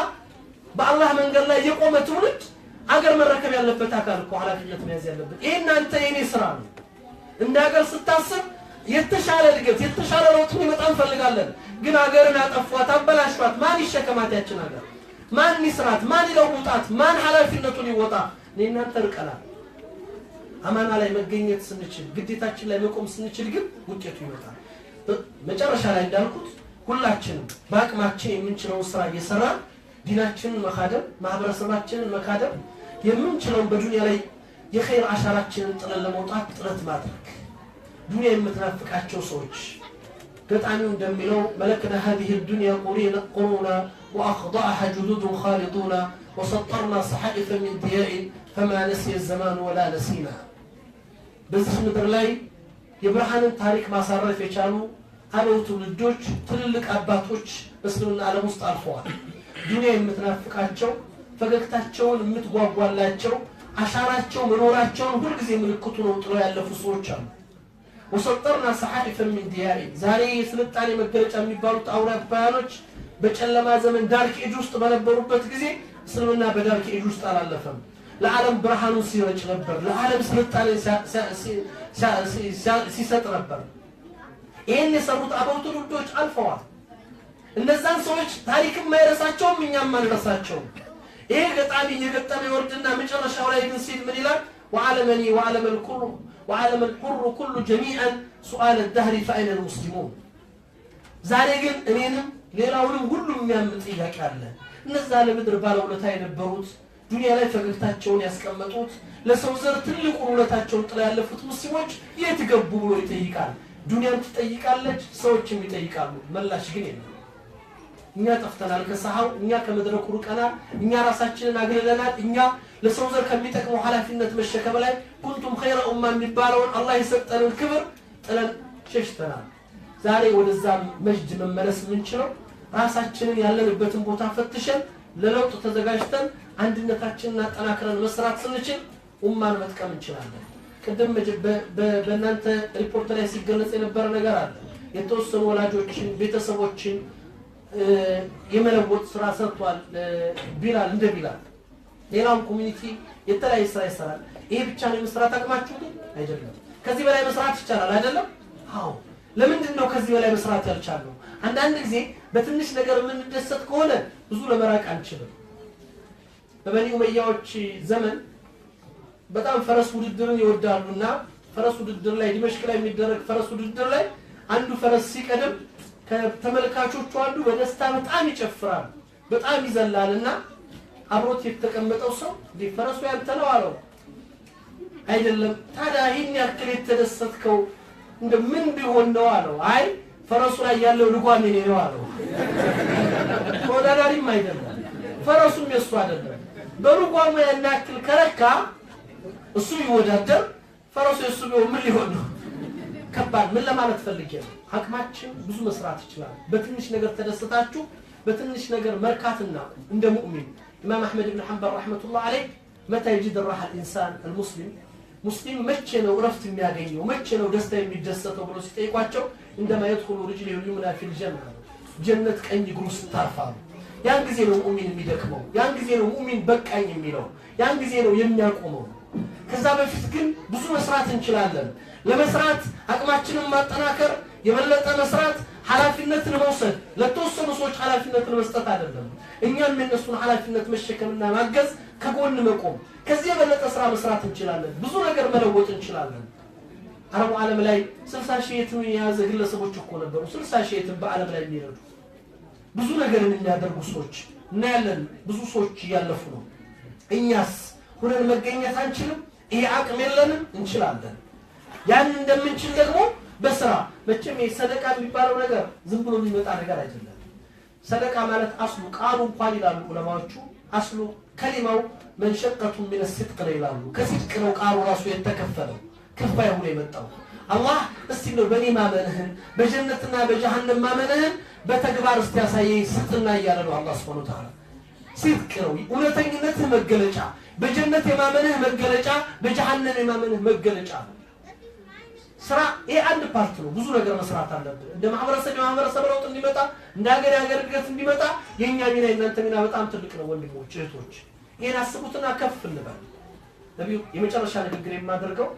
በአላህ መንገድ ላይ የቆመ ትውልድ አገር መረከብ ያለበት አካል እኮ ኃላፊነት መያዝ ያለበት። ይሄ እናንተ የኔ ስራ ነው። እንደ ሀገር ስታስብ የተሻለ እድገት የተሻለ ለውጥ እንዲመጣ እንፈልጋለን። ግን ሀገርን አጠፏት፣ አበላሿት። ማን ይሸከማት ያችን ሀገር? ማን ይስራት? ማን ይለውጣት? ማን ኃላፊነቱን ይወጣ? እኔ እናንተ ርቀናል። አማና ላይ መገኘት ስንችል፣ ግዴታችን ላይ መቆም ስንችል ግን ውጤቱ ይመጣል። መጨረሻ ላይ እንዳልኩት ሁላችንም በአቅማችን የምንችለውን ስራ እየሰራን ዲናችንን መካደም፣ ማህበረሰባችንን መካደም፣ የምንችለውን በዱንያ ላይ የኸይር አሻራችንን ጥለን ለመውጣት ጥረት ማድረግ። ዱንያ የምትናፍቃቸው ሰዎች ገጣሚው እንደሚለው ملكنا هذه الدنيا قرونا وأخضعها جدود خالدون وسطرنا صحائف من ضياء فما نسي الزمان ولا نسينا። በዚህ ምድር ላይ የብርሃንን ታሪክ ማሳረፍ የቻሉ አበው ትውልዶች፣ ትልልቅ አባቶች በእስልምና ዓለም ውስጥ አልፈዋል። ዱንያ የምትናፍቃቸው፣ ፈገግታቸውን የምትጓጓላቸው፣ አሻራቸው መኖራቸውን ሁልጊዜ ምልክቱ ነው ጥለው ያለፉ ሰዎች አሉ። وسطرنا صحائف من ضياء። ዛሬ የስልጣኔ መገለጫ የሚባሉት አውሮፓውያኖች በጨለማ ዘመን dark age ውስጥ በነበሩበት ጊዜ እስልምና በ dark age ውስጥ አላለፈም። ለዓለም ብርሃኑን ሲረጭ ነበር። ለዓለም ስልጣኔ ሲሰጥ ነበር። ይህን የሰሩት አበው ትውልዶች አልፈዋል። እነዛን ሰዎች ታሪክም አይረሳቸውም፣ እኛም አንረሳቸውም። ይሄ ገጣሚ እየገጠመ ይወርድና መጨረሻው ላይ ግን ሲል ምን ይላል? وألمني وألم الحر كل جميعا سؤال الدهر فأين المسلمون። ዛሬ ግን እኔንም ሌላውንም ሁሉ የሚያም ጥያቄ አለ። እነዛ ለምድር ባለውለታ የነበሩት፣ ዱንያ ላይ ፈገግታቸውን ያስቀመጡት፣ ለሰው ዘር ትልቁን ውለታቸውን ጥለው ያለፉት ሙስሊሞች የት ገቡ ብሎ ይጠይቃል። ዱንያም ትጠይቃለች፣ ሰዎችም ይጠይቃሉ። መላሽ ግን የለም። እኛ ጠፍተናል ከሰሃው፣ እኛ ከመድረኩ ርቀናል፣ እኛ ራሳችንን አግልለናል። እኛ ለሰው ዘር ከሚጠቅመው ኃላፊነት መሸከም ላይ كنتم خير أمة የሚባለውን አላህ የሰጠንን ክብር ጥለን ሸሽተናል። ዛሬ ወደዛ መጅድ መመለስ የምንችለው ራሳችንን ያለንበትን ቦታ ፈትሸን፣ ለለውጥ ተዘጋጅተን፣ አንድነታችንን አጠናክረን መስራት ስንችል ኡማን መጥቀም እንችላለን። ቅድም በእናንተ ሪፖርት ላይ ሲገለጽ የነበረ ነገር አለ። የተወሰኑ ወላጆችን፣ ቤተሰቦችን የመለወጥ ስራ ሰርቷል ቢላል እንደ ቢላል። ሌላውም community የተለያየ ስራ ይሰራል። ይሄ ብቻ ነው የመስራት አቅማችሁ ግን አይደለም። ከዚህ በላይ መስራት ይቻላል አይደለም? አዎ። ለምንድን ነው ከዚህ በላይ መስራት ያልቻልነው? አንዳንድ ጊዜ በትንሽ ነገር የምንደሰት ከሆነ ብዙ ለመራቅ አንችልም። በበኒ ኡመያዎች ዘመን በጣም ፈረስ ውድድርን ይወዳሉና ፈረስ ውድድር ላይ፣ ዲመሽቅ ላይ የሚደረግ ፈረስ ውድድር ላይ አንዱ ፈረስ ሲቀድም ከተመልካቾቹ አንዱ በደስታ በጣም ይጨፍራል፣ በጣም ይዘላልና አብሮት የተቀመጠው ሰው እንዴ ፈረሱ ያንተ ነው አለው። አይደለም። ታዲያ ይህን ያክል የተደሰትከው እንደ ምን ቢሆን ነው አለው። አይ ፈረሱ ላይ ያለው ልጓም የኔ ነው አለው። ተወዳዳሪም አይደለም፣ ፈረሱም የሱ አይደለም። በልጓሙ ያን ያክል ከረካ እሱ ቢወዳደር ፈረሱ የሱ ቢሆን ምን ሊሆን ነው? ከባድ። ምን ለማለት ፈልጌ ነው? አቅማችን ብዙ መስራት ይችላል። በትንሽ ነገር ተደስታችሁ በትንሽ ነገር መርካት እናቁም። እንደ ሙእሚን ኢማም አሕመድ ብን ሐንበል رحمة الله عليه متى يجد الراحة الإنسان المسلم፣ ሙስሊም መቼ ነው እረፍት የሚያገኘው፣ መቼ ነው ደስታ የሚደሰተው ብሎ ሲጠይቋቸው عندما يدخل رجله اليمنى في الجنة፣ ጀነት ቀኝ እግሩ ስታርፍ አሉ። ያን ጊዜ ነው ሙእሚን የሚደክመው። ያን ጊዜ ነው ሙእሚን በቃኝ የሚለው። ያን ጊዜ ነው የሚያቆመው። ከዛ በፊት ግን ብዙ መስራት እንችላለን። ለመስራት አቅማችንን ማጠናከር፣ የበለጠ መስራት፣ ኃላፊነትን መውሰድ፣ ለተወሰኑ ሰዎች ኃላፊነትን መስጠት አይደለም። እኛም የነሱን ኃላፊነት መሸከምና ማገዝ፣ ከጎን መቆም፣ ከዚህ የበለጠ ስራ መስራት እንችላለን። ብዙ ነገር መለወጥ እንችላለን። አረቡ ዓለም ላይ 60,000 የትም የያዘ ግለሰቦች እኮ ነበሩ። 60,000 የትም በዓለም ላይ የሚረዱ፣ ብዙ ነገርን የሚያደርጉ ሰዎች እናያለን። ብዙ ሰዎች እያለፉ ነው። እኛስ ሁነን መገኘት አንችልም? ይሄ አቅም የለንም? እንችላለን። ያን እንደምንችል ደግሞ በስራ። መቼም ይሄ ሰደቃ የሚባለው ነገር ዝም ብሎ የሚመጣ ነገር አይደለም። ሰደቃ ማለት አስሉ ቃሉ እንኳን ይላሉ ዑለማዎቹ አስሉ ከሊማው منشقة من الصدق ነው ይላሉ። ከሲድቅ ነው ቃሉ ራሱ የተከፈለው፣ ክፋይ ሆኖ የመጣው። አላህ እስቲ ነው በእኔ ማመንህን፣ በጀነትና በጀሃነም ማመንህን በተግባር እስቲ ያሳየኝ ስጥና እያለ ነው አላህ سبحانه وتعالى። ሲድቅ ነው እውነተኝነትህ መገለጫ፣ በጀነት የማመንህ መገለጫ፣ በጀሃነም የማመንህ መገለጫ ነው። ስራ ይሄ አንድ part ነው። ብዙ ነገር መስራት አለብን። እንደ ማህበረሰብ የማህበረሰብ ለውጥ እንዲመጣ፣ እንደ ሀገር የሀገር እድገት እንዲመጣ የእኛ ሚና፣ የእናንተ ሚና በጣም ትልቅ ነው። ወንድሞች እህቶች፣ ይሄን አስቡትና ከፍ እንበል። ነቢዩ የመጨረሻ ንግግር የማደርገው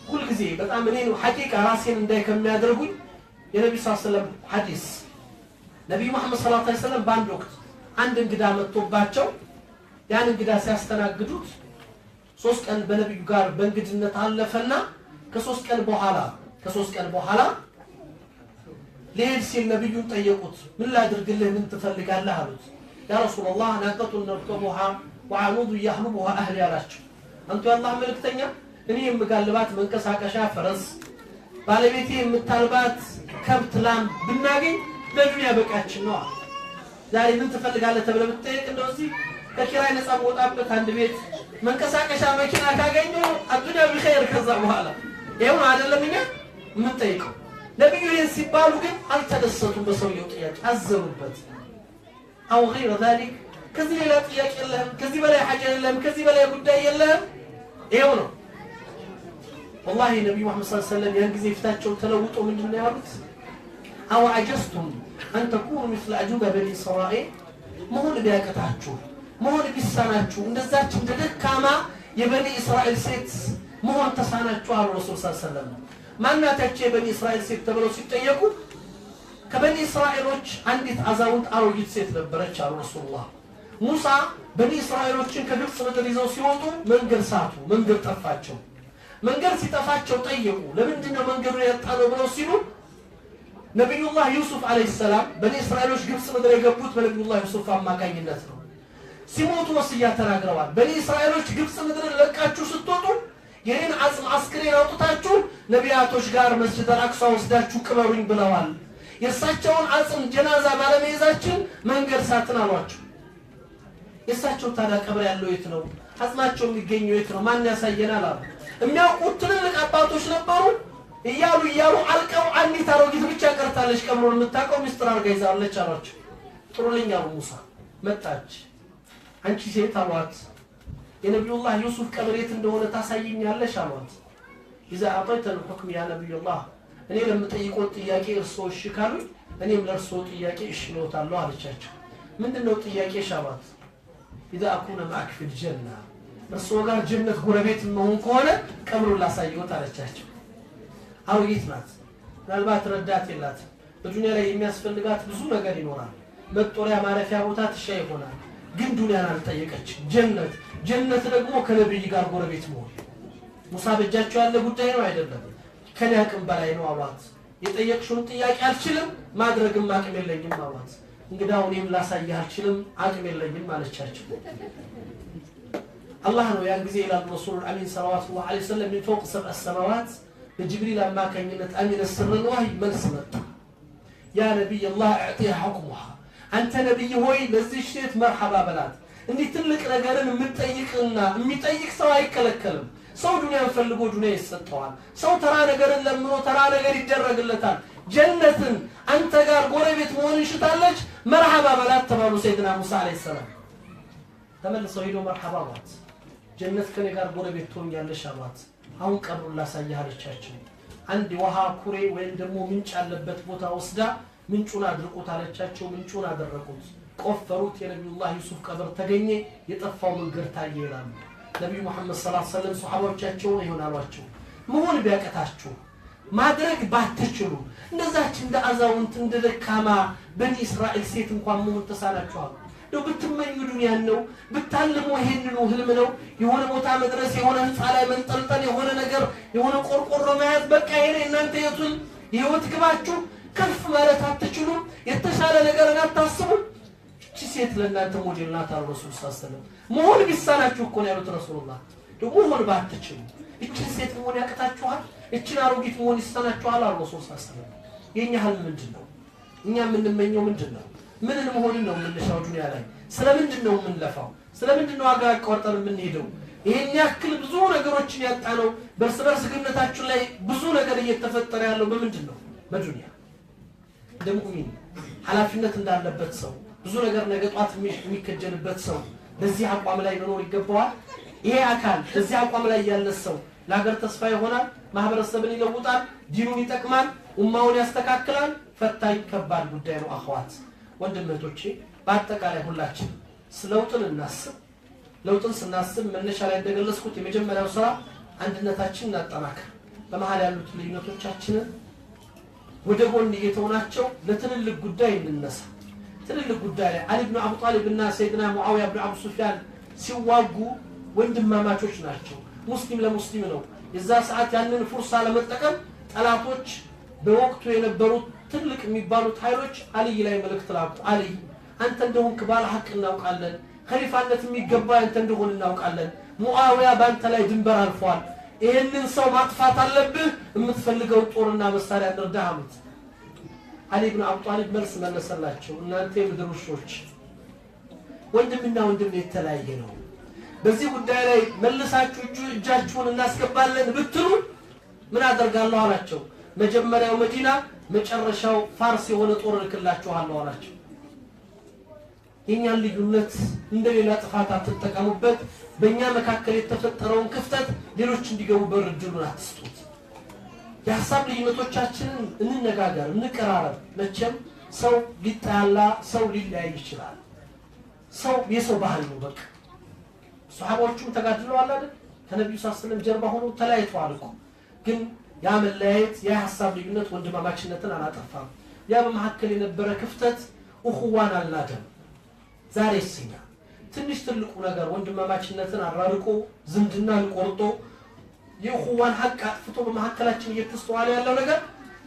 ሁልጊዜ በጣም እኔን ሐቂቃ ራሴን እንዳይ ከሚያደርጉኝ የነቢ ስ ሰለም ሐዲስ። ነቢዩ መሐመድ صلى الله عليه وسلم በአንድ ወቅት አንድ እንግዳ መጥቶባቸው ያን እንግዳ ሲያስተናግዱት 3 ቀን በነብዩ ጋር በእንግድነት አለፈና ከ3 ቀን በኋላ ሊሄድ ሲል ነብዩን ጠየቁት። ምን ላድርግልህ? ምን ትፈልጋለህ? አሉት። يا رسول الله ناقة نركبها وعنود يحلبها أهلي አላቸው። አንቱ የአላህ መልእክተኛ፣ እኔ የምጋልባት መንቀሳቀሻ ፈረስ፣ ባለቤቴ የምታልባት ከብት ላም ብናገኝ ለዱንያ በቃችን ነው አለ። ዛሬ ምን ትፈልጋለህ ተብለህ ብትጠየቅ እንደው እዚህ ከኪራይ ነፃ የምወጣበት አንድ ቤት፣ መንቀሳቀሻ መኪና ካገኘሁ الدنيا بخير። ከዛ በኋላ ይኸው ነው አይደለም እኛ የምንጠይቀው። ነቢዩ ይህን ሲባሉ ግን አልተደሰቱም። በሰውየው ጥያቄ አዘኑበት። أو غير ذلك፣ ከዚህ ሌላ ጥያቄ የለህም? ከዚህ በላይ حاجة የለህም? ከዚህ በላይ ጉዳይ የለህም? ይኸው ነው። والله ነቢዩ መሐመድ صلى الله عليه وسلم ያን ጊዜ ፊታቸው ተለውጦ ምንድን ነው ያሉት? أو عجزتم أن تكونوا مثل عجوز بني إسرائيل፣ መሆን ቢያቅታችሁ፣ መሆን ቢሳናችሁ እንደዛች እንደ ደካማ የበኒ እስራኤል ሴት መሆን ተሳናችሁ አሉ ረሱል صلى الله عليه وسلم። ማናት ያቺ የበኒ እስራኤል ሴት ተብለው ሲጠየቁ ከበኒ እስራኤሎች አንዲት አዛውንት አሮጊት ሴት ነበረች አሉ ረሱሉላህ። ሙሳ በኒ እስራኤሎችን ከግብፅ ምድር ይዘው ሲወጡ መንገድ ሳቱ፣ መንገድ ጠፋቸው። መንገድ ሲጠፋቸው ጠየቁ። ለምንድን ነው መንገዱን ያጣነው ብለው ሲሉ ነቢዩላህ ዩሱፍ عليه السلام፣ በኒ እስራኤሎች ግብፅ ምድር የገቡት በነቢዩላህ ዩሱፍ አማካኝነት ነው። ሲሞቱ ወስያ ተናግረዋል። በኒ እስራኤሎች፣ ግብፅ ምድርን ለቃችሁ ስትወጡ የኔን አጽም አስክሬን አውጥታችሁ ነቢያቶች ጋር መስጅድ አልአቅሷ ወስዳችሁ ቅበሩኝ ብለዋል። የእሳቸውን አጽም ጀናዛ ባለመያዛችን መንገድ ሳትን አሏቸው። የእሳቸው ታዲያ ቀብር ያለው የት ነው? አጽማቸው የሚገኘው የት ነው? ማን ያሳየናል አሉ። የሚያውቁት ትልልቅ አባቶች ነበሩ። እያሉ እያሉ አልቀው አንዲት አሮጊት ብቻ ቀርታለች፣ ቀብሩን የምታውቀው፣ ሚስጥር አድርጋ ይዛለች አሏቸው። ጥሩልኝ አሉ ሙሳ። መጣች። አንቺ ሴት አሏት፣ የነቢዩላህ ዩሱፍ ቀብር የት እንደሆነ ታሳይኛለሽ አሏት። إذا أعطيتني الحكم يا نبي الله፣ እኔ ለምጠይቆት ጥያቄ እርስዎ እሺ ካሉኝ እኔም ለእርስዎ ጥያቄ እሺ እልዎታለሁ አለቻቸው። ምንድን ነው ጥያቄሽ አሏት። إذا أكون معك في الجنة፣ እርስዎ ጋር ጀነት ጎረቤት መሆን ከሆነ ቀብሩን ላሳይዎት አለቻቸው። አሮጊት ናት። ምናልባት ረዳት የላትም። በዱንያ ላይ የሚያስፈልጋት ብዙ ነገር ይኖራል። መጦሪያ ማረፊያ ቦታ ትሻ ይሆናል። ግን ዱንያን አልጠየቀችም። ጀነት፣ ጀነት ደግሞ ከነብይ ጋር ጎረቤት መሆን ሙሳ በእጃቸው ያለ ጉዳይ ነው አይደለም፣ ከኔ አቅም በላይ ነው አሏት። የጠየቅሽውን ጥያቄ አልችልም፣ ማድረግም አቅም የለኝም አሏት። እንግዳው እኔም ላሳይህ አልችልም፣ አቅም የለኝም አለቻቸው። አላህ ነው ያን ጊዜ ይላሉ ረሱሉል አሚን صلوات الله عليه وسلم من فوق سبع سماوات በጅብሪል አማካኝነት أمين سر الوحي መልስ መጣ። يا نبي الله أعطها حكمها፣ አንተ ነቢይ ሆይ ለዚህ ሴት መርሐባ በላት። እንዲህ ትልቅ ነገርን የምትጠይቅና የሚጠይቅ ሰው አይከለከልም። ሰው ዱንያን ፈልጎ ዱንያ ይሰጠዋል። ሰው ተራ ነገርን ለምኖ ተራ ነገር ይደረግለታል። ጀነትን አንተ ጋር ጎረቤት መሆንን ሽታለች፣ መርሐባ በላት ተባሉ ሰይድና ሙሳ عليه السلام። ተመልሰው ሄደው መርሐባ አሏት። ጀነት ከኔ ጋር ጎረቤት ትሆኛለሽ አሏት። አሁን ቀብሩን ላሳይህ አለቻቸው። አንድ የውሃ ኩሬ ወይም ደግሞ ምንጭ ያለበት ቦታ ወስዳ ምንጩን አድርቁት አለቻቸው። ምንጩን አደረቁት፣ ቆፈሩት። የነቢዩላህ ዩሱፍ ቀብር ተገኘ። የጠፋው መንገድ ታየ ይላሉ። ነቢዩ ሙሐመድ صلى الله عليه وسلم ሶሐባዎቻቸውን ይሆን አሏቸው። መሆን ቢያቀታችሁ፣ ማድረግ ባትችሉ እንደዛች እንደ አዛውንት እንደ ደካማ በኒ እስራኤል ሴት እንኳን መሆን ተሳናችኋል። እንደው ብትመኙ ዱንያን ነው፣ ብታልሙ ይሄንኑ ህልም ነው። የሆነ ቦታ መድረስ፣ የሆነ ህንፃ ላይ መንጠልጠል፣ የሆነ ነገር፣ የሆነ ቆርቆሮ መያዝ፣ በቃ ይሄ እናንተ የቱን የህይወት ግባችሁ። ከፍ ማለት አትችሉም። የተሻለ ነገርን አታስቡም። እቺ ሴት ለእናንተ ሞዴል ናት አሉ ረሱል صلى الله عليه وسلم። መሆን ቢሳናችሁ እኮ ነው ያሉት ረሱሉላህ። ደግሞ መሆን ባትችሉ እችን ሴት መሆን ያቅታችኋል፣ እችን አሮጊት መሆን ይሳናችኋል አሉ ረሱል صلى الله عليه وسلم። የእኛ ህልም ምንድን ነው? እኛ የምንመኘው ምንድን ነው? ምንን መሆንን ነው የምንሻው ዱንያ ላይ? ስለ ምንድን ነው የምንለፋው? ስለ ምንድን ነው አገር አቋርጠን የምንሄደው? ይሄን ያክል ብዙ ነገሮችን ያጣነው፣ በእርስ በርስ ግንኙነታችን ላይ ብዙ ነገር እየተፈጠረ ያለው በምንድን ነው? በዱንያ። እንደ ሙእሚን፣ ኃላፊነት እንዳለበት ሰው፣ ብዙ ነገር ነገ ጧት የሚከጀልበት ሰው በዚህ አቋም ላይ መኖር ይገባዋል። ይሄ አካል በዚህ አቋም ላይ ያለ ሰው ለሀገር ተስፋ ይሆናል፣ ማህበረሰብን ይለውጣል፣ ዲኑን ይጠቅማል፣ ኡማውን ያስተካክላል። ፈታኝ ከባድ ጉዳይ ነው። أخوات፣ ወንድም እህቶቼ፣ በአጠቃላይ ሁላችን ለውጥን እናስብ። ለውጥን ስናስብ መነሻ ላይ እንደገለጽኩት የመጀመሪያው ስራ አንድነታችንን እናጠናክር። በመሀል ያሉት ልዩነቶቻችንን ወደ ጎን እየተውናቸው ለትልልቅ ጉዳይ እንነሳ። ትልልቅ ጉዳይ ላይ አሊ ብኑ አቡ ጣሊብ እና ሰይድና ሙዓዊያ ብኑ አቡ ሱፊያን ሲዋጉ ወንድማማቾች ናቸው። ሙስሊም ለሙስሊም ነው። የዛ ሰዓት ያንን ፉርሳ ለመጠቀም ጠላቶች በወቅቱ የነበሩት ትልቅ የሚባሉት ኃይሎች አልይ ላይ መልእክት ላኩ። አልይ አንተ እንደሆንክ ባለ ሐቅ እናውቃለን። ከሊፋነት የሚገባ አንተ እንደሆን እናውቃለን። ሙአዊያ በአንተ ላይ ድንበር አልፏል። ይህንን ሰው ማጥፋት አለብህ። የምትፈልገው ጦርና መሳሪያ እንርዳህ አሉት። አሊ ብን አቡ ጣሊብ መልስ መለሰላቸው። እናንተ የምድር ውሾች፣ ወንድምና ወንድም የተለያየ ነው። በዚህ ጉዳይ ላይ መልሳችሁ እጃችሁን እናስገባለን ብትሉ ምን አደርጋለሁ አላቸው። መጀመሪያው መዲና መጨረሻው ፋርስ የሆነ ጦር እልክላችኋለሁ አላቸው። የእኛን ልዩነት እንደሌላ ጥፋት አትጠቀሙበት። በእኛ መካከል የተፈጠረውን ክፍተት ሌሎች እንዲገቡ በር እድሉን አትስጡት። የሀሳብ ልዩነቶቻችንን እንነጋገር፣ እንቀራረብ። መቼም ሰው ሊጣላ ሰው ሊለያይ ይችላል። ሰው የሰው ባህል ነው። በቃ ሰሃባዎቹም ተጋድለዋል አይደል? ከነቢዩ ስ ስለም ጀርባ ሆኖ ተለያይተዋል እኮ። ግን ያ መለያየት ያ የሀሳብ ልዩነት ወንድማማችነትን አላጠፋም። ያ በመካከል የነበረ ክፍተት እኹዋን አልናደም። ዛሬ እኛ ትንሽ ትልቁ ነገር ወንድማማችነትን አራርቆ ዝምድናን ቆርጦ የእኹዋን ሀቅ አጥፍቶ በመካከላችን እየተስተዋለ ያለው ነገር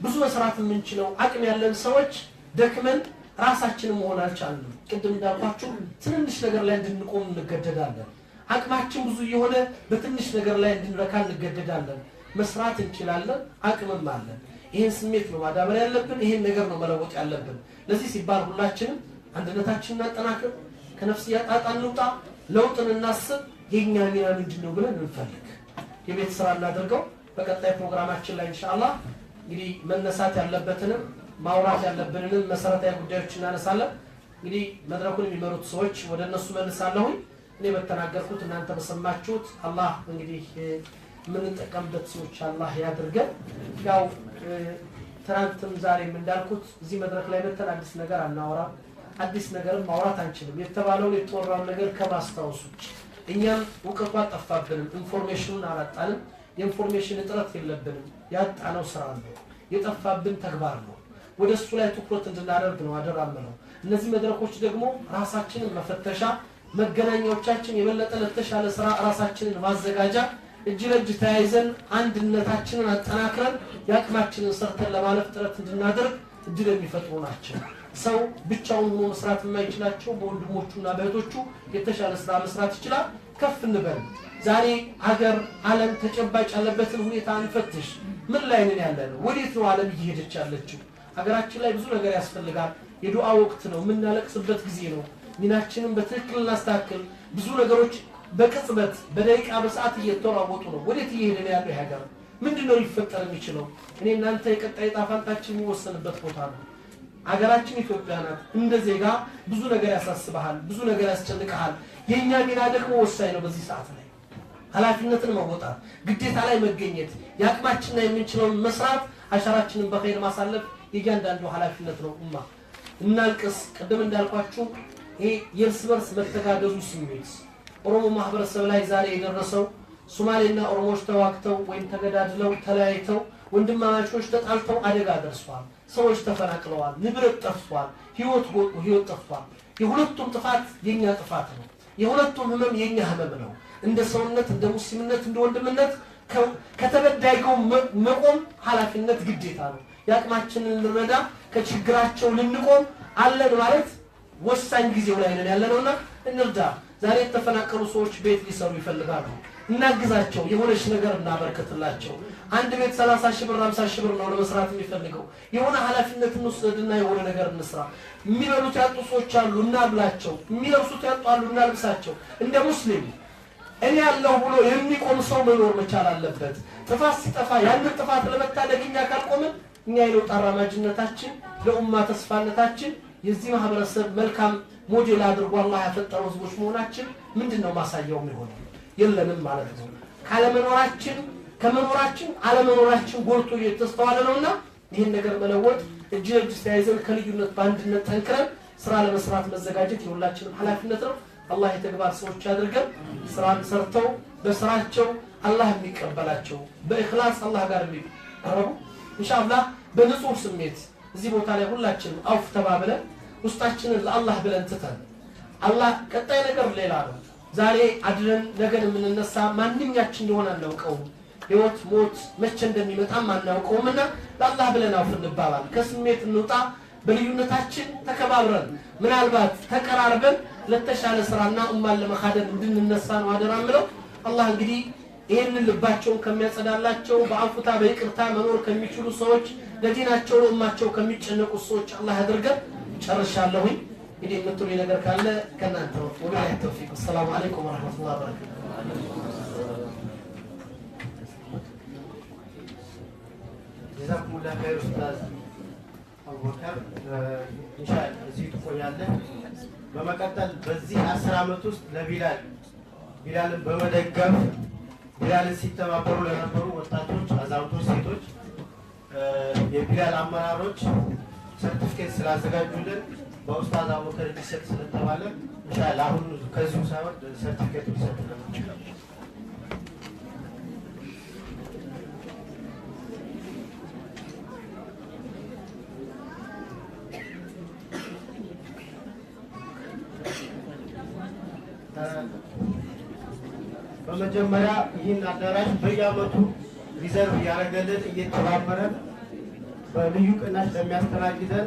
ብዙ መስራት የምንችለው አቅም ያለን ሰዎች ደክመን ራሳችንን መሆን አልቻልንም። ቅድም እንዳልኳችሁ ትንንሽ ነገር ላይ እንድንቆም እንገደዳለን። አቅማችን ብዙ የሆነ በትንሽ ነገር ላይ እንድንረካ እንገደዳለን። መስራት እንችላለን፣ አቅምም አለን። ይህን ስሜት ነው ማዳበር ያለብን። ይህን ነገር ነው መለወጥ ያለብን። ለዚህ ሲባል ሁላችንም አንድነታችንን እናጠናክር፣ ከነፍስያ ጣጣ እንውጣ፣ ለውጥን እናስብ። የኛ ሚና ምንድን ነው ብለን እንፈልግ። የቤት ስራ እናድርገው። በቀጣይ ፕሮግራማችን ላይ ኢንሻአላህ እንግዲህ መነሳት ያለበትንም ማውራት ያለብንንም መሰረታዊ ጉዳዮች እናነሳለን። እንግዲህ መድረኩን የሚመሩት ሰዎች ወደ እነሱ መልሳለሁኝ። እኔ በተናገርኩት እናንተ በሰማችሁት አላህ እንግዲህ የምንጠቀምበት ሰዎች አላህ ያድርገን። ያው ትናንትም ዛሬም እንዳልኩት እዚህ መድረክ ላይ መተን አዲስ ነገር አናወራም፣ አዲስ ነገርም ማውራት አንችልም። የተባለውን የተወራውን ነገር ከማስታወስ ውጭ እኛም እውቀቱ አልጠፋብንም፣ information ኑን አላጣንም። የ information እጥረት የለብንም። ያጣነው ስራ ነው፣ የጠፋብን ተግባር ነው። ወደ እሱ ላይ ትኩረት እንድናደርግ ነው አደራ የምለው። እነዚህ መድረኮች ደግሞ ራሳችንን መፈተሻ መገናኛዎቻችን፣ የበለጠ ለተሻለ ስራ ራሳችንን ማዘጋጃ፣ እጅ ለእጅ ተያይዘን አንድነታችንን አጠናክረን የአቅማችንን ሰርተን ለማለፍ ጥረት እንድናደርግ እድል የሚፈጥሩ ናቸው። ሰው ብቻውን ሆኖ መስራት የማይችላቸው በወንድሞቹና በእህቶቹ የተሻለ ስራ መስራት ይችላል። ከፍ እንበል። ዛሬ ሀገር፣ ዓለም ተጨባጭ ያለበትን ሁኔታ እንፈትሽ። ምን ላይ ነን ያለነው? ወዴት ነው ዓለም እየሄደች ያለችው? ሀገራችን ላይ ብዙ ነገር ያስፈልጋል። የዱዓ ወቅት ነው፣ የምናለቅስበት ጊዜ ነው። ሚናችንን በትክክል እናስተካክል። ብዙ ነገሮች በቅጽበት በደቂቃ በሰዓት እየተለዋወጡ ነው። ወዴት እየሄደ ነው ያለው ሀገር? ምንድን ነው ሊፈጠር የሚችለው? እኔ እናንተ የቀጣይ ዕጣ ፈንታችን የሚወሰንበት ቦታ ነው። ሀገራችን ኢትዮጵያ ናት። እንደ ዜጋ ብዙ ነገር ያሳስብሃል፣ ብዙ ነገር ያስጨንቅሃል። የእኛ ሚና ደግሞ ወሳኝ ነው። በዚህ ሰዓት ላይ ኃላፊነትን መወጣት፣ ግዴታ ላይ መገኘት፣ የአቅማችንና የምንችለውን መስራት፣ አሻራችንን በኸይር ማሳለፍ የእያንዳንዱ ኃላፊነት ነው። ኡማ እናልቅስ። ቅድም እንዳልኳችሁ ይሄ የእርስ በርስ መተጋገዙ ስሜት ኦሮሞ ማህበረሰብ ላይ ዛሬ የደረሰው ሶማሌና ኦሮሞዎች ተዋግተው ወይም ተገዳድለው ተለያይተው ወንድማማቾች ተጣልተው አደጋ ደርሷል። ሰዎች ተፈናቅለዋል። ንብረት ጠፍቷል። ህይወት ጠፍቷል። የሁለቱም ጥፋት የኛ ጥፋት ነው። የሁለቱም ህመም የኛ ህመም ነው። እንደ ሰውነት፣ እንደ ሙስሊምነት፣ እንደ ወንድምነት ከተበዳይ ጋር መቆም ኃላፊነት ግዴታ ነው። የአቅማችንን ልንረዳ ከችግራቸው ልንቆም አለን ማለት ወሳኝ ጊዜው ላይ ነን ያለነውና እንርዳ። ዛሬ የተፈናቀሉ ሰዎች ቤት ሊሰሩ ይፈልጋሉ። እናግዛቸው፣ የሆነች ነገር እናበርክትላቸው። አንድ ቤት 30 ሺህ ብር 50 ሺህ ብር ነው ለመስራት የሚፈልገው። የሆነ ኃላፊነት እንውሰድና የሆነ ነገር እንስራ። የሚበሉት ያጡ ሰዎች አሉ፣ እናብላቸው። የሚለብሱት ያጡ አሉ፣ እናልብሳቸው። እንደ ሙስሊም እኔ ያለው ብሎ የሚቆም ሰው መኖር መቻል አለበት። ጥፋት ሲጠፋ ያንን ጥፋት ለመታደግ እኛ ካልቆምን እኛ የለውጥ አራማጅነታችን ለኡማ ተስፋነታችን የዚህ ማህበረሰብ መልካም ሞዴል አድርጎ አላህ ያፈጠረው ህዝቦች መሆናችን ምንድነው ማሳያው የሚሆነው? የለንም ማለት ነው። ካለመኖራችን ከመኖራችን አለመኖራችን ጎልቶ እየተስተዋለ ነውና ይህን ነገር መለወጥ እጅ ለእጅ ተያይዘን ከልዩነት በአንድነት ጠንክረን ስራ ለመስራት መዘጋጀት የሁላችንም ኃላፊነት ነው። አላህ የተግባር ሰዎች ያድርገን። ስራን ሰርተው በስራቸው አላህ የሚቀበላቸው በኢኽላስ አላህ ጋር የሚቀርቡ ኢንሻአላህ በንጹህ ስሜት እዚህ ቦታ ላይ ሁላችንም አውፍ ተባብለን ውስጣችንን ለአላህ ብለን ትተን አላህ ቀጣይ ነገር ሌላ ነው። ዛሬ አድረን ነገን የምንነሳ ማንኛችን እንደሆነ አናውቀውም። ህይወት ሞት መቼ እንደሚመጣም አናውቀውምና ለአላህ ብለን አውፍ እንባባል። ከስሜት እንውጣ። በልዩነታችን ተከባብረን ምናልባት ተቀራርበን ለተሻለ ስራና ኡማን ለመካደም እንድንነሳ ነው አደራ የምለው። አላህ እንግዲህ ይህንን ልባቸውን ከሚያጸዳላቸው፣ በአፉታ በይቅርታ መኖር ከሚችሉ ሰዎች፣ ለዲናቸው ለኡማቸው ከሚጨነቁ ሰዎች አላህ ያድርገን። ጨርሻለሁኝ። እንግዲህ የምትሉኝ ነገር ካለ ከእናንተ ነው። ወቢላሂ ተውፊቅ። አሰላሙ አለይኩም ወረሕመቱላሂ ወበረካቱ። ጀዛኩሙላህ ኸይር ኡስታዝ አቡበከር። ኢንሻአላህ እዚሁ ትቆያለህ። በመቀጠል በዚህ 10 ዓመት ውስጥ ለቢላል ቢላልን በመደገፍ ቢላልን ሲተባበሩ ለነበሩ ወጣቶች፣ አዛውንቶች፣ ሴቶች የቢላል አመራሮች ሰርቲፊኬት ስላዘጋጁልን በኡስታዝ አቡበከር እንዲሰጥ ስለተባለ ኢንሻአላህ አሁን ከዚሁ ሳይወርድ ሰርቲፊኬቱ ሊሰጥልን ይችላል። በመጀመሪያ ይህን አዳራሽ በየዓመቱ reserve እያደረገልን እየተባበረን በልዩ ቅናሽ ለሚያስተናግደን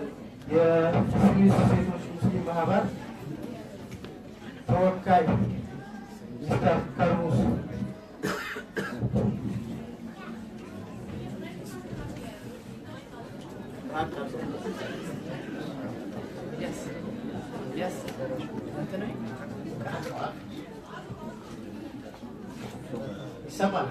የስዊስ ሴቶች ሙስሊም ማህበር ተወካይ ሚስተር ከርሙስ ይሰማል።